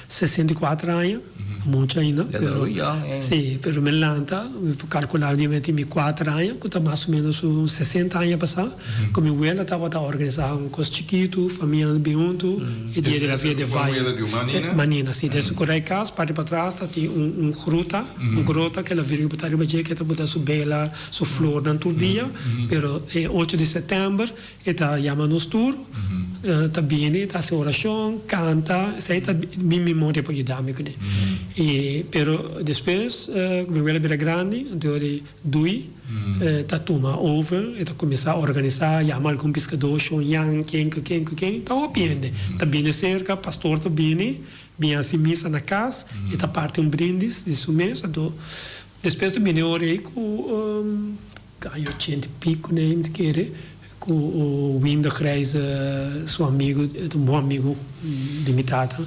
64 aña, mucho ainda, pero si, pero mi lanta, mi por calcula di mi tin mi cuater aña, cu ta mas o menos un 60 aña pasa, cu mi wela tabata organisa un cos chikitu, famianan ta bin hunto, e dia di la Via de Valle, Manina, si, den su coray cas, parti patras ta tin un gruta, un grota cu la Virgen por ta riba dje, cu e ta bota su bela, su flornan tur dia, pero e ocho di september, E ta yama nos tur, ta bini, ta hasi orashon, kanta, esei ta mi memoria pa yuda mi kuné. I pero despues ku mi wela bira grandi, anto di Dui ta tuma over, e ta kuminsá organisá, yama algun piskadó, Shon Yan, ken ku ken ku ken, ta hopi hende ta bini serka, pastor ta bini, bin hasi misa na kas, e ta parti un brindis di su mes, anto despues ta bini ora ei ku. Aña ochenta i pico ne mi ta kere cu Windo Grijze su amigo e ta un bon amigo di mi tata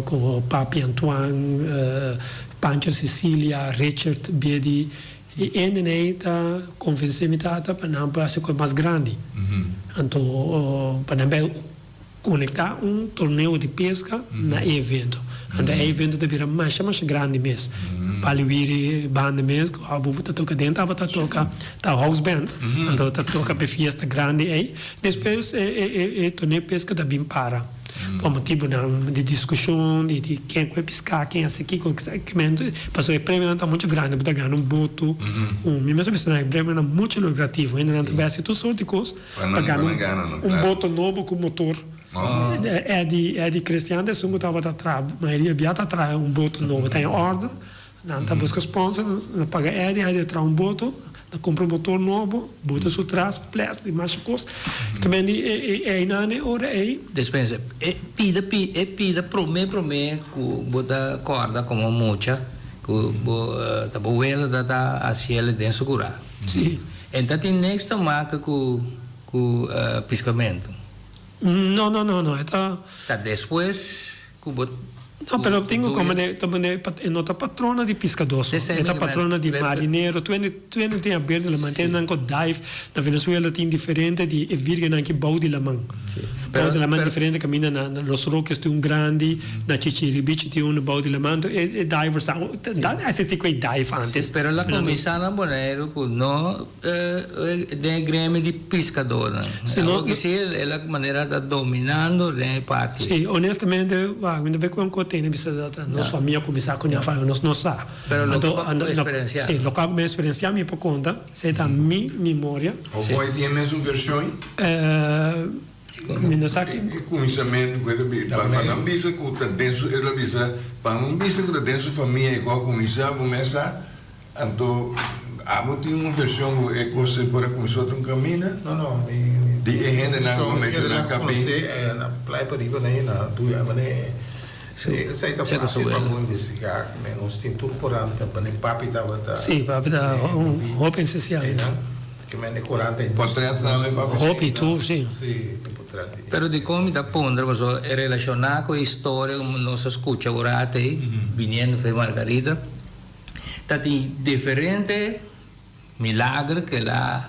cu Papi Antoine Pancho Cecilia Richard Bedi y ende ta convence mi tata pa nan por haci cos mas grandi anto pa nan bay Konektá un torneo di peska na e evento. Anto e evento ta bira masha masha grandi mes. Pali wiri banda mes ku abo ta toka den tabata toka ta house band. Anto ta toka p'e fiesta grandi ei. Despues e torneo peska ta bin para pa motibunan di diskushon di di ken ku e piská ken hasi kiko pasobra e premionan ta muchu grandi bo ta gana un boto un mi mes a bisa nan e premionan muchu lukrativo hendenan ta bai hasi tur sort di kos. Pa gana un boto nobo ku motor. Eddie, Eddie Christian ta esun ku tabata traha, mayoria bia ta traha un boto nobo. Ta en orde, nan ta buska sponsor, nan paga Eddie, Eddie a traha un boto, nan kumpra un motor nobo, bota su tras, plastic, masha kos. Ta bende e einan e ora ei.
Despensa, e pida e pida prome prome ku bo ta kòrda komo mucha ku bo ta bo wela ta ta hasiel den su kurá.
Sí.
En ta tin niks te maken ku ku piskamentu?
No, no, no, no. E ta.
Ta despues ku bo.
No, pero tin ku komo ta mane e no ta patrona di piskadó so. E ta patrona di marinero. Tur hende tur hende tin haber di laman. Tin hendenan ku dive. Na Venezuela tin diferente di e virgennan ki bou di laman. Bou di laman diferente kaminda na Los Roques tin un grandi, na Chichiribichi tin unu bou di laman. Anto e divers ta ta asisti ku e dive antes.
Pero la kuminsá na Boneiru ku no den e gremio di piskadónan. Awor ki si el a manera ta dominando den e parti.
Si, honestamente wak mi ta bay ku un kotene bisa dat nos famia kuminsá ku ña nos no sa.
Pero loke bo a eksperensiá.
Si, loke mi a eksperensiá mi por konta. Esei ta mi memoria.
O boy tin e mesun version?
Mi no sa ki.
E kuminsamentu ku e ta bi, pa nan bisa ku ta den su, el a bisa, pa nan bisa ku ta den su famia e ku a kuminsá, bo mes sa, anto abo tin un version ku e kos ei por a kuminsá otro un kaminda?
No, no, mi.
Di e hendenan ku a menshoná kabi.
Na playa pariba na e na duya, mane. Esei ta fácil pa bo investigá. Nos tin tur korant, mane papi tabata.
Sí, papi ta un hopi ensencial.
Einan, ke mende korant ei.
Portret tambe papi.
Hopi tur, sí.
Sí, tin portret.
Pero dikon mi ta puntra pasobra e relashoná ku e historia ku nos a skucha un rato ei, biniendo for di Margarita, ta tin diferente. Milager ku el a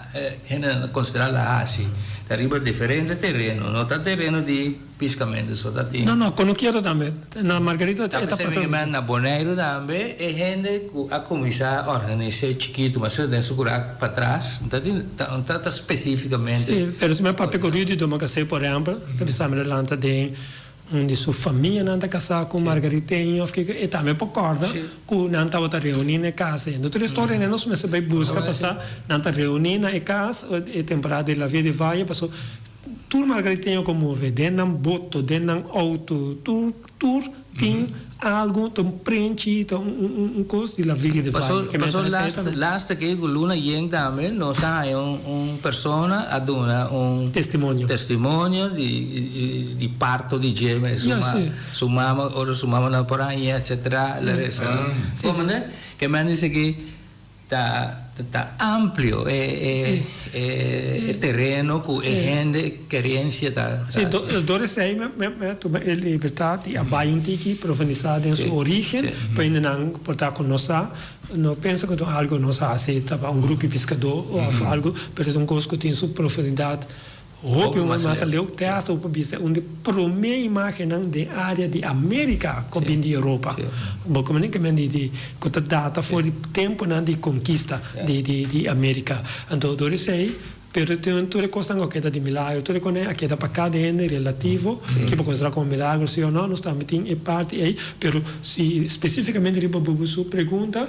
hende nan ta konsiderá el a hasi ta riba diferente tereno, no ta tereno di piskamentu so ta tin.
No, no, konokiero tambe. Na Margarita
Ta
e ta
p'esei
patrón.
mi na Boneiru tambe e hende ku a kuminsá organis'é chikitu mas den su kurak patras, no ta tin no ta ta spesífikamente.
Sí, pero si mi a papia ku Rudy Domacassé por ehèmpel, ta bisa mi lanta den Un di su famianan ta kasá ku Margariteño òf kiko, e tambe por kòrda ku nan tabata reuní na e kas ei. Tur e storia ei nos mester bai buska pasá nan ta reuní na e kas e temporada di La Via di Valle paso tur Margariteño ku move den nan boto, den nan outo, tur tur tin algu, ta un prenchi, ta un kos di La Via di Valle.
Paso laatste keer ku luna yen tambe nos a haña un persona a duna un
Testimonio.
testimonio di di parto di dje mes su mama ora su mama no por haña etcetera la resa. Comprende? Ke men dice ki Ta ta amplio e e tereno ku e hende kerensia ta
Sí, dor esei mi mi a tuma e libertat di a bai un tiki profundisá den su origen pa hendenan por ta ku nos sa. No pensa ku ta un algu nos hasi ta pa un grupo di piskadó òf algu, pero ta un kos ku tin su profundidat Hopi mas aleu te hasta bo por bisa un di prome imagennan den area di America cu a bin di Europa. Bo comprende ke men di cu ta data for di temponan di conquista di di America. Anto dor esey pero tin tur e cosnan cu a keda di milagro tur e cosnan a keda pa cada hende relativo ke bo considera como milagro si o no nos tambe tin e parti ey pero si specificamente riba bo su pregunta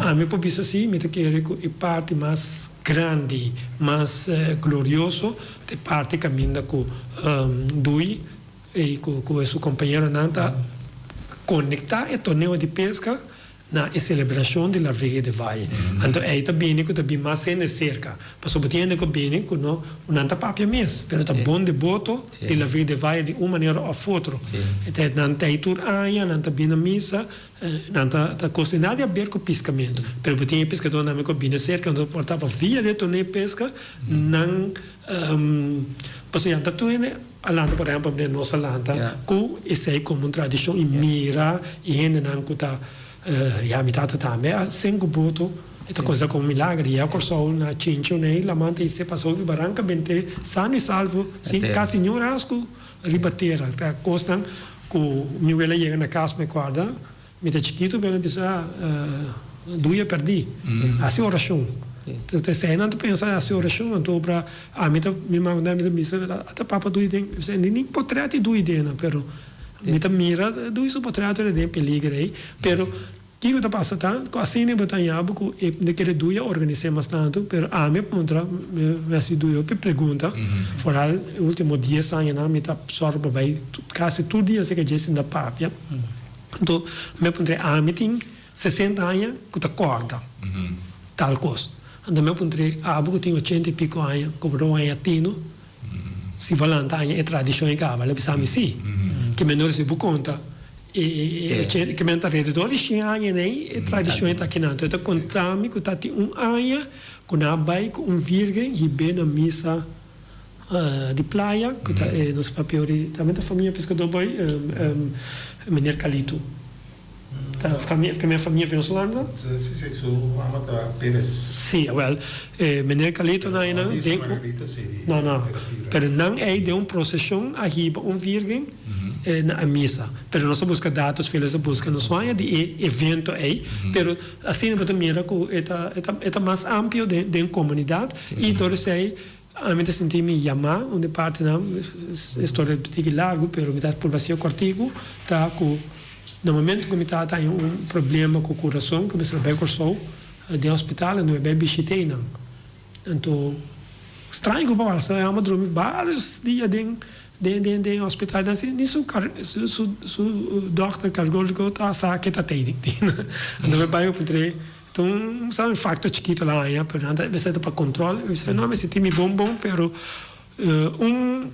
ami por bisa si mi ta kere cu e parti mas Grandi, mas glorioso ta e parti kaminda ku Dui i ku su kompañeronan ta konektá e torneo di peska na e selebrashon di La Virgen de Valle. Anto ei ta bini ku ta bin mas hende serka, pasobra tin hende ku bini ku no nan ta papia mes, pero ta bon deboto di La Virgen de Valle di un manera òf otro. Nan ta ei tur aña, nan ta bin na misa. Nan ta ta kosiná di aber ku piskamentu, pero bo tin e piskadónan ku a bini serka, nan ta porta pa via di e torneo peska, nan pasobra nan ta tur hende a lanta, por ehèmpel manera nos a lanta ku esei komo un tradishon i mira e hendenan ku ta ya mi tata tambe a senku boto e ta konsiderá komo milager i a Kòrsou na chincho nei laman ta hise pasa hopi baranka bente sano i salvo sin kasi niun rasku Riba tera ta kosnan ku mi wela yega na kas mi kòrda mi ta chikitu mi a bisa Duya pèrdí hasi orashon ta esei nan ta pensa hasi orashon anto obra ami ta mi mama mi ta bisa ata papa Duy den ni potrèt di Duy den nan pero mi ta mira Duy su potrèt den peliger ei pero Kiko ta pasa ta ku asina bo ta haña bo ku e no kere duya organis'é mas tantu, pero ami a puntra, mi a hasi duya hopi pregunta, foral e ultimo dies añanan mi ta sòru pa bai kasi tur dia esei ke Jason ta papia, anto mi a puntr'é ami tin sesenta aña ku ta kòrda tal kos, anto mi a puntr'é abo ku tin ochenta i piko aña ku bo ta haña tinu si bo a lanta aña e tradishon ei kaba, el a bisa mi si, ke mi no risibi bo konta. E ke men ta alrededor di shen aña nei e tradishon e ta akinan. Anto e ta konta mi ku ta tin un aña ku nan a bai ku un virgen hib'é na misa di playa ku ta e nos papia ori tambe ta famia piskadó boy meneer Calito. Ta famia ke men famia venezolano.
Si si su mama ta Perez.
Si awel meneer Calito nan einan den no no pero nan ei den un proseshon a hiba un virgen. na e misa. Pero nos a buska datos, Phyllis a buska, nos no haña di e evento ei, pero asina bo ta mira ku e ta e ta mas amplio den den komunidat i dor esei ami ta sinti mi yamá un di partinan, e storia ta tiki largu pero mi ta purba haci'e kòrtiku, ta ku na momento ku mi tata haña un problema ku kurason ku mi mester a bai Kòrsou den hospital anto mi a bai bishit'é nan. Anto straño ku pasa e hòmber drumi barios dia den den den den hospital nan si ni su su su su dòkter kardiólogo ta sa ke ta tei anto mi bai mi puntr'é ta un sa un fakto chikito la haña pero nan ta mester ta pa kontrol mi bisa no mi sinti mi bon bon pero un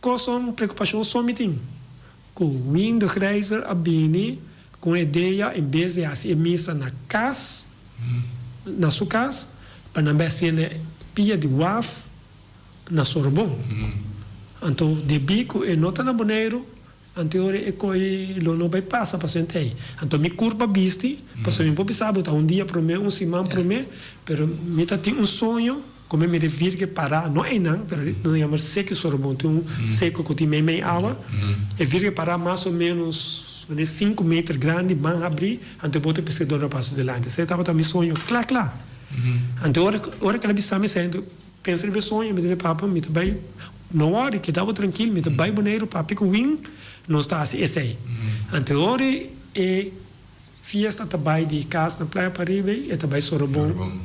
kos un preokupashon so mi tin ku Win de Grijzer a bini ku un idea en bes di hasi e misa na kas na su kas pa nan bai hasié na pia di waf na Sorbon. Anto debí ku e no ta na Boneiru. Anto e ora e koi lo no bai pasa pasobra e ta ei. Anto mi kurpa bisti, pasobra mi por bisa bo ta un dia promé, un siman promé, pero mi ta tin un soño ku mi mira e Virgen pará, no einan, pero nos yama Seki Sorobon, tin un seko ku tin meimei awa, e Virgen pará mas o ménos manera sinku meter grandi, man habrí, anto e boto piskadornan pasa su dilanti. Esei tabata mi soño kla kla. Anto ora ora ku el a bisa mi esei, anto pensa riba e soño, mi di papa mi ta bai, no wòri, keda bo trankil, mi ta bai Boneiru papia ku Win, nos ta hasi esei. Anto ora e fiesta ta bai di kas na Playa Pariba ei, e ta bai Sorobon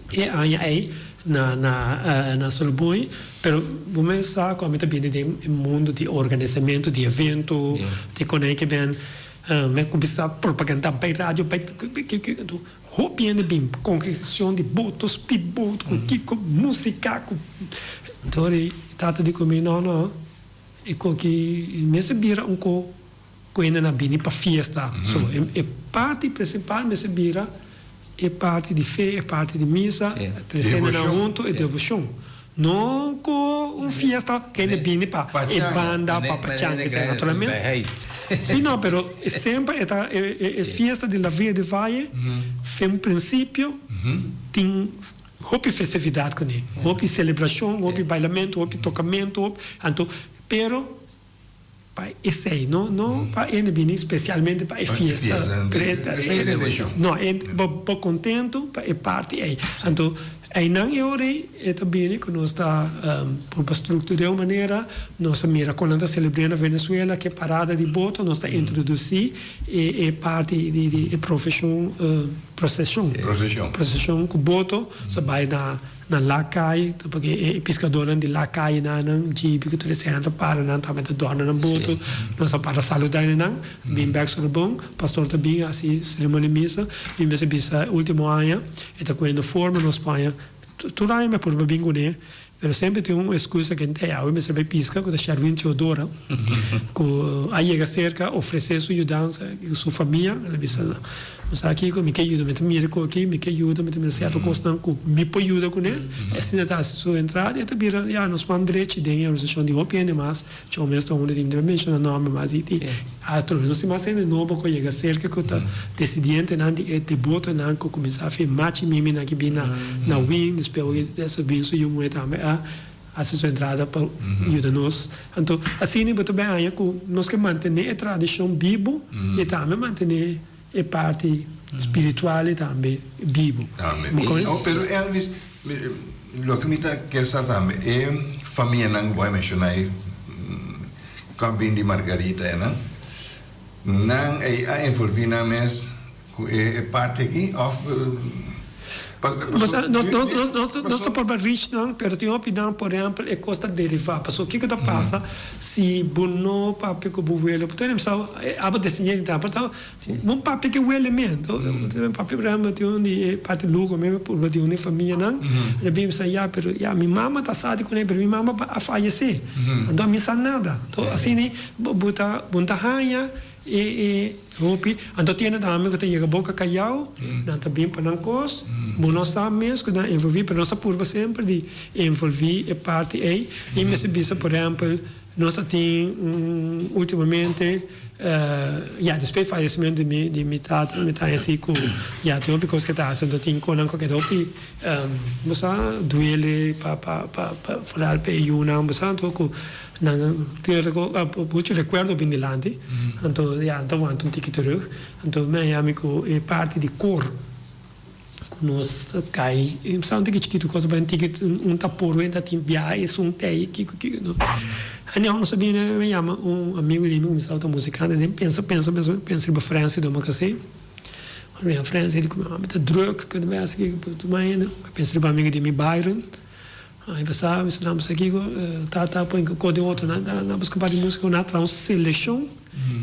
e aña ei na na na Sorobon ei, pero bo mes sa ku ami ta bini den e mundu di organisamentu di evento, di konei ke ben mi a kuminsá propagandá bai radio bai Hopi hende bin congregacion di boto, speedboat, cu kico, musica cu. Anto e tata di cu mi, no, no, e co ki mester bira un co cu hende na bini pa fiesta. So, e parti principal mester bira e parti di fe, e parti di misa, trece hendenan hunto, e devocion. No cu un fiesta cu hende bini pa e banda, pa pachanga, esei naturalmente. Si no, pero semper e ta e fiesta di La Villa di Valle, fen principio tin hopi festividad cune, hopi celebracion, hopi bailamento, hopi tocamento, anto pero Pa esei, no no pa hende bini specialmente pa e fiesta. No, e bo bo contento pa e parti ei. Anto einan e ora ei e ta bini cu nos ta purba structura un manera, nos a mira con nan ta celebra na Venezuela cu e parada di boto, nos ta introduci e e parti di di e profesion procesion procesion cu boto sa bay na Na Lakai, ta paske e piskadónan di Lakai nan djibi ku tur esei nan ta para nan tambe ta dòrna nan boto. Nos a para saludá nan, bin bèk Sorobon. Pastor ta bin hasi seremonia di misa. Mi mester bisa e último aña e ta kuendo forma nos paña. Tur aña mi a purba bin kuné, pero semper tin un eskusa ku e awe mester bai piska ku ta Sherwin Theodora ku a yega serka ofresé su yudansa ku su famia. El a bisa. Bo sa kiko? Mi ke yuda. Mi ta mira ku aki mi ke yuda, mi ta mira sierto kosnan ku mi por yuda kuné. Asina ta hasi su entrada i e ta bira, ya, nos man drechi den e organisashon di hopi hende mas. Chon mes ta unda di mi ta menshona nòmber mas i tin atrobe nos tin mas hende nobo ku a yega serka ku ta desidientenan di e debotonan ku kuminsá fi machi miminan ki bin na na win despues a bin su yu muhé tambe a Hasi su entrada pa yuda nos. Anto, asina bo ta bay haña ku nos ke mantené e tradishon bibu i tambe mantené e parti spiritual i tambe bibu.
Tambe. Oh, pero Elvis, loke mi ta ke sa tambe, e famianan ku bo a menshoná ei, ku a bin di Margarita einan, nan ei a envolví nan mes Ku e parti aki of
Nos ta por ba rich nan pero tin hopi nan por ehempel e kos ta deriva pasobra kiko ta pasa si bo no papia ku bo welo bo ta bisa abo descendiente ta pero ta bo papia ku e welo mes papia por ehempel tin un di e parti lugo mi purba di un di e famianan a bin bisa ya pero ya mi mama ta sa di kuné pero mi mama a fayesé anto mi sa nada anto asina bo ta bo ta haña E e hopi anto tiene tambe ku ta yega boka kayau, nan ta bin pa nan kos, bo no sa mes ku nan envolví, pero nos a purba semper di envolví e parti ei. I mester bisa por ehèmpel nos a tin un ultimamente ya despues fayesimentu di mi di mi tata mi ta hasi ku ya tin hopi kos ke ta hasi anto tin konan ku a keda hopi bo sa duele pa pa pa foral pa e yunan bo sa anto ku Nan tin mucho recuerdo bin dilanti, anto ya nan ta wanta un tiki terug. Anto mi a yami cu e parti di cor cu nos ta cay, sa un tiki chikitu cosa un tiki un ta poro e ta tin biaha esun te ayi kiko kiko no. Anyhow nos a bini mi a yama un amigo di mi cu mi sa ta musicante den pensa pensa pensa pensa riba Francis Domacassé. Ora mi yama Francis e di cu mi ta druk kende bes kiko tuma hende. Mi a pensa riba amigo di mi Byron. Aña pasá mi suna bisa kiko tata pon kiko den otro nan nan buska un par di musiko nan a traha un selekshon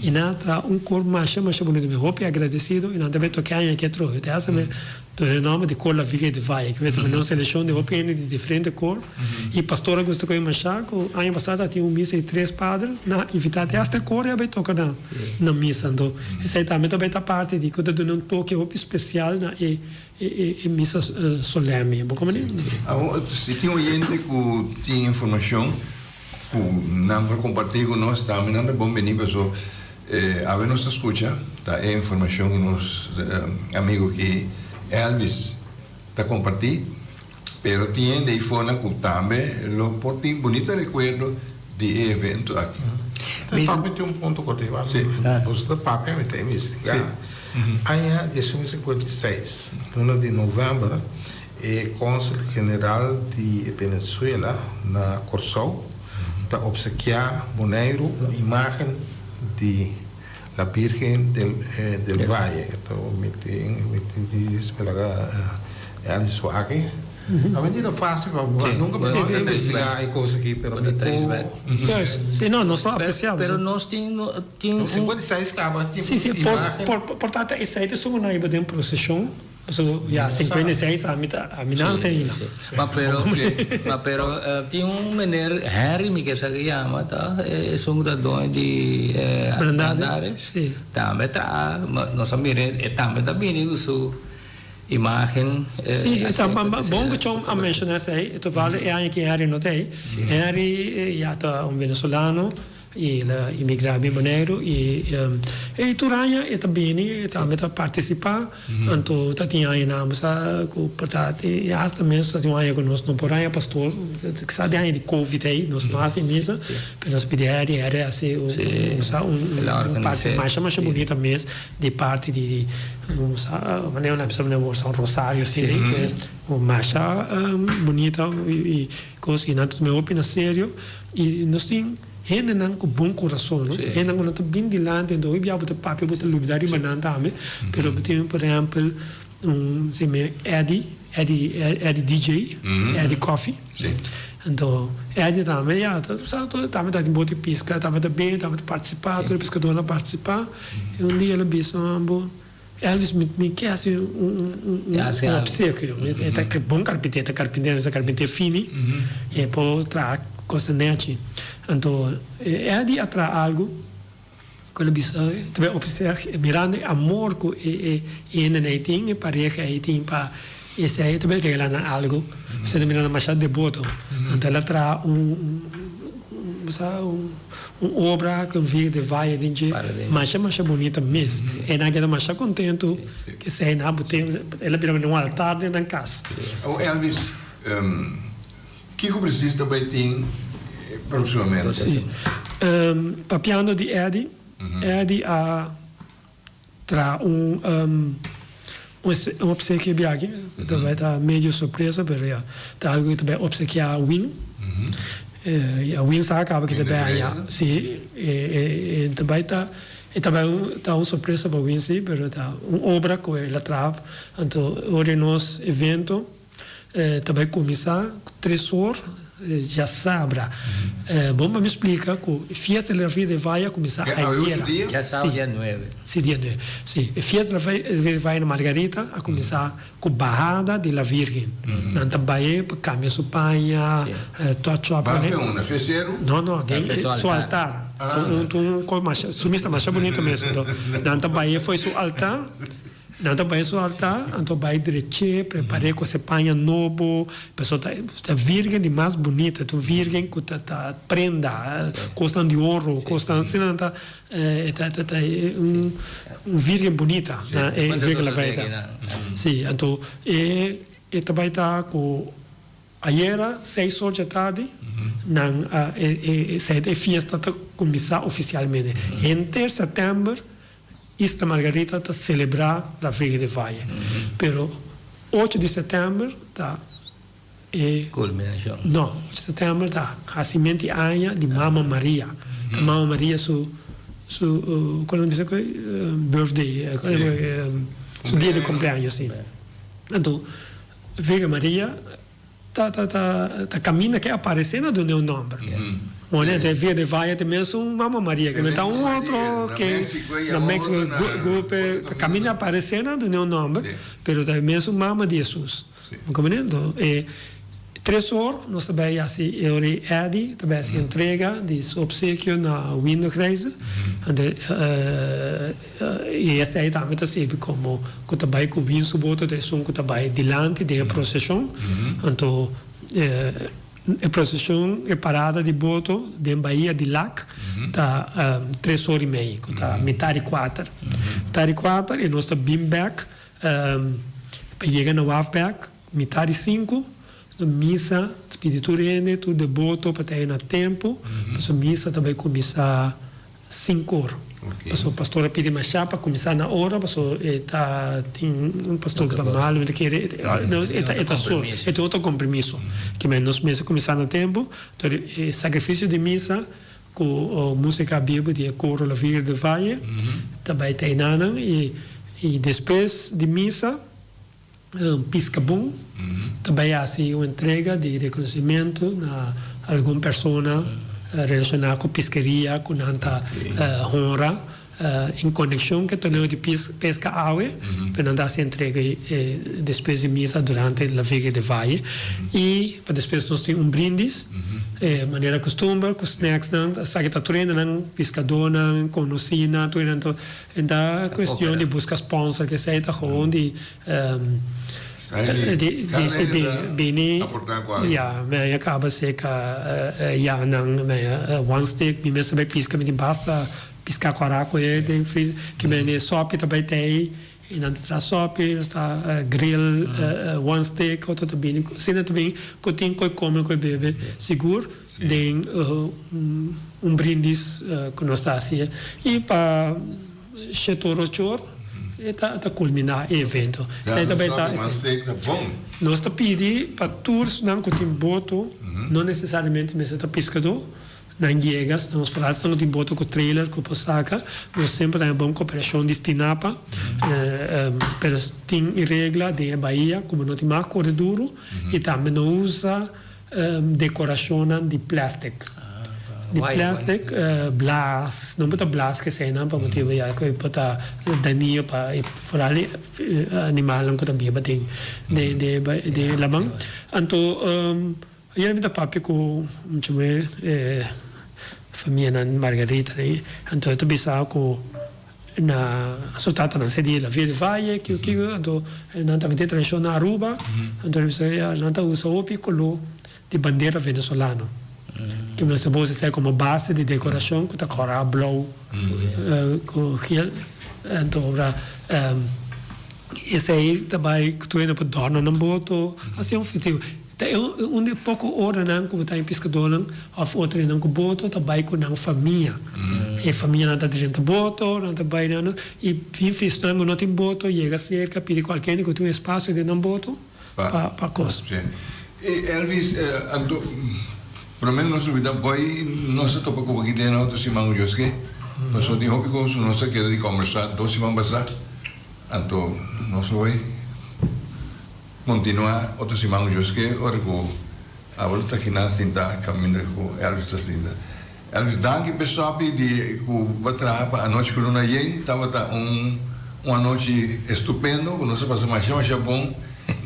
i nan a traha un kor masha masha bunito mi hopi agradesido i nan ta bai toke aña aki atrobe te hasta mi duna e nomber di kor la Virgen de Valle ke ta un selekshon di hopi hende di diferente kor i pastor a gusta koe masha ku aña pasá ta tin un misa di tres pader nan a invita te hasta e kor a bai toka na na misa anto esei tambe ta bai ta parti di ku ta duna un toke hopi spesial na e E misa solemne, bo komo ni?
Awor, si tin oyente ku tin informashon. ku nan por kompartí ku nos tambe nan ta bon bini paso awe nos ta skucha ta e informashon ku nos amigo aki Elvis ta kompartí pero tin hende ei for ku tambe lo por tin bunita rekuerdo di e evento aki.
Ta papia tin un punto ku riba boso ta papia mi ta investigá aña 1956 luna di novèmber E Kònsel General di Venezuela na Kòrsou ta opsekiá Boneiru un imágen di La Virgen del Valle. Mi tin di spera Elvis wak aki. A mentira fásil pa bo. Nunka mi no investigá e kos aki pero mi por.
Sí, no, nos lo apresiá.
Pero nos tin un.
56 kaba tin imágen.
Por tanto esei ta esun ku nan iba den proseshon. So ya 56 ami ta ami nan
sí,
ainda.
Sí. Ma pero ma pero tin un meneer Henry mi ke sa ke yama ta esun ku ta doño di Brandaris.
Sí.
Tambe ta nos a mira e tambe ta bini ku su imagen.
Sí, ta bon ku Chon a menshoná esei. E toval e aña ki Henry no ta ei. Henry ya ta un venezolano. I el a imigrá bin Boneiru i e tur aña e ta bini, e tambe ta partisipá. Anto ta tin añanan bo sa ku por ta i asta mes ta tin un aña ku nos no por haña pastor, kisas den aña di covid ei nos no hasi misa, pero nos pidi Harry, Harry a hasi un bo sa un parti masha masha bunita mes di parti di bo sa manera nan bisa bo sa un rosario asina masha bunita i kos i nan ta tuma e hopi na serio i nos tin. Hendenan ku bon kurason, no? Hendenan ku no ta bin dilanti, anto hopi bia bo ta papia, bo ta lubida riba nan tambe. Pero bo tin, por ehèmpel, un seme Eddie, Eddie, Eddie DJ, Eddie Coffee. Anto Eddie tambe, ya, ta sa tambe ta tin bote piska, tambe ta bin, tambe ta partisipá, tur e piskadónan a partisipá. I un dia el a bisa bo. Elvis mi mi ke hasi un un un un obsequio mi e ta bon carpintero e ta carpintero mi sa carpintero fini e por traha cosa nechi anto Eddy a traha algo cu el a bisa ta bay obsequio mirando e amor cu e e hendenan ei tin e pareha ei tin pa esei e ta bay regala nan algo pasobra ta mira nan masha deboto anto el a traha un un sa un. Un obra ku Vir de Valle den dje masha masha bunita mes. E nan keda masha kontentu kesei nan a bot'é, el a bira manera un altar den nan kas.
Awor Elvis, kiko presis ta bai tin próksimamente?
Sí. Papiando di Eddy, Eddy a Traha un un obsekio biachi, ta bai ta medio sorpresa pero ya ta algo ku ta bai obsekiá Win. Ya Win sa kaba ki ta bai haña, si e ta bai ta e ta bai ta un sorpresa pa Win si pero ta un obra ku el a traha anto ora nos evento. Ta bai kuminsá tres or djasabra. Bon pa mi splika ku e fiesta di la Virgen del Valle a kuminsá ayera.
Djasabra dia nuebe.
Si, dia nuebe. Si, e fiesta di la Virgen del Valle na Margarita a kuminsá ku bahada di la Virgen. Nan ta bai pa kambia su paña, touch up.
Baha unda? Su e seru?
No, no, den su altar. Un kos masha, su misa masha bunito mes. Nan ta bai for su altar. Nan ta bai su altar, anto bai drech'é, prepar'é ku se paña nobo, pasobra ta ta virgen di mas bunita, ta un virgen ku ta ta prenda, kosnan di oro, kosnan asina nan ta e ta ta ta un un virgen bunita, e virgen la bai ta. Si, anto e e ta bai ta ku Ayera seis or dje tardi nan a e e fiesta ta kuminsá ofisialmente. Henter sètèmber Isla Margarita ta selebrá La Virgen de Valle. Pero ocho di sètèmber ta e.
Kulminashon.
No, ocho di sètèmber ta hasimentu di aña di Mama Maria. Ta Mama Maria su su kon nan bisa birthday su dia di kumpleaños si. Anto. Virgen Maria ta ta ta ta caminda ke aparece na dune un nomber. Bueno, entre Via de Valle ta mesun Mama Maria, ke no ta un otro ke na Mexico golpe ta caminda aparece na dune un nomber, pero ta e mesun mama di Jesus. Bo comprende? Enton e tres or nos ta bay haci e ora e Eddy ta bay haci entrega di su obsequio na Windo Grijze. Anto I esei tambe ta sirbi komo ku ta bai ku bin su boto ta esun ku ta bai dilanti den e proseshon. Anto. E proseshon, e parada di boto den Bahia di Lac ta tres ora i mei, ku ta mitar di kuater. Mitar di kuater i nos ta bin bèk pa yega na waf bèk mitar di sinku. Misa, ta pidi tur hende, tur deboto pa ta ei na tempu, pasobra misa ta bai kuminsá Sinkor. Pasobra pastor a pidi mashá pa kuminsá na ora, pasobra e ta tin un pastor ku ta malu, mi ta kere e ta e ta so, e tin otro kompromiso. Kimen nos mester kuminsá na tempu, enton e sakrifisio di misa ku músika bibu di e koro La Virgen del Valle ta bai ta enanan i despues di misa. Piscabon ta bai hasi un entrega di reconocimento na algun persona relaciona cu pisqueria cu nan ta honra en conexion cu e torneo di pesca awe, pero nan ta hasi entrega despues di misa durante La Vega de Valle y pa despues nos tin un brindis manera costumber cu snacksnan, esaki ta tur hendenan piscadornan, conocinan, tur hendenan ta. E ta cuestion di busca sponsor kesey ta gewoon di di bini ya mi a caba seca ya nan mi a one stick mi mester bay pisca mi tin basta pisca cora cu e den freezer ki mende sopi ta bay tey y nan ta traha sopi nos ta grill one stick otro ta bini asina ta bin cu tin cu e come cu e bebe sigur. Den un brindis ku nos ta hasi i pa shete ora ocho or e ta kulminá e evento. Esei ta bai ta esei. Nos ta pidi pa tur esnan ku tin boto, no nesesariamente mester ta piskadó, nan yega, nos foral esnan ku tin boto ku trailer ku por saka, nos semper ta haña bon koperashon di Stinapa, pero tin e regla den e bahia ku bo no tin mag kore duru i tambe no usa Dekorashonnan di plastic. Di plastic, blaas, no por ta blaas keseinan pa motibu ya ku e por ta dañino pa e foral e animalnan ku ta biba den den e laman. Anto ayer mi ta papia ku mucha muhé e famianan Margarita anto e ta bisa ku Na su tatanan se di la Via di Valle, kiko kiko, anto nan tambe tin tradishon na Aruba, anto nan bisa ya nan ta usa hopi koló di bandera venezolano, ke nan sa bosa esei komo base di dekorashon ku ta kòrá, blou ku gel, anto ora esei ta bai tur hende por dòrna nan boto, hasi un festivo. Ta e un di e poko oranan ku bo ta haña piskadónan òf otronan ku boto ta bai ku nan famia. E famianan ta drenta boto, nan ta bai nan i fin fisnan ku no tin boto yega serka pidi kualke hende ku tin un espasio den nan boto pa pa kos.
E Elvis, anto promé nos lubida boi nos a topa ku bo aki den otro siman ku Dios ke, pasobra tin hopi kos ku nos a keda di kòmbersá dos siman pasá, anto nos lo bai. Kontinuá otro siman ku Dios ke ora ku abo ta kinan sinta kaminda ku Elvis ta sinta. Elvis danki p'e sòpi di ku bo a traha pa anochi ku luna yen. Tabata un un anochi estupendo ku nos a pasa masha masha bon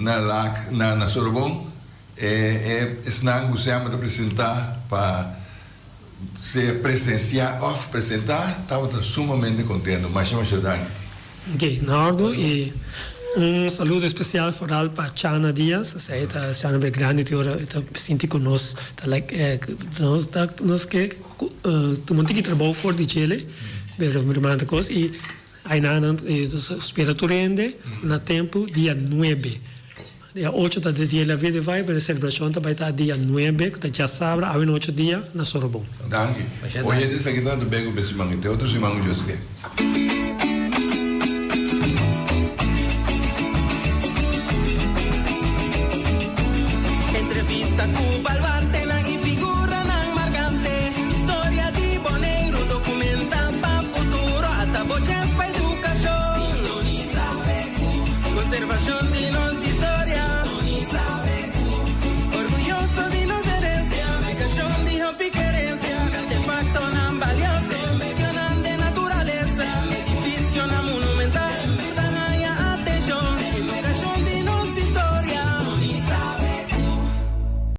na Lac na na Sorobon. E e esnan ku semper ta presentá pa Sea presenciá òf presentá, tabata sumamente contento. Masha masha danki.
Ok, na ordu y un saludo especial foral pa Chana Diaz, esey ta Chana bai grandi tin ora e ta sinti cu nos ta like nos ta nos ke tuma un tiki trabou for di djele pero mi ruman ta cos y aynan nan spera tur hende na tempo dia nuebe. Dia ocho ta di dia la vida vai, pero e selebrashon ta bai ta dia nuebe, ku ta djasabra, awe nochi dia, na Sorobon.
Danki. Oye, esaki ta bego pa e siman i te otro siman ku Dios ke.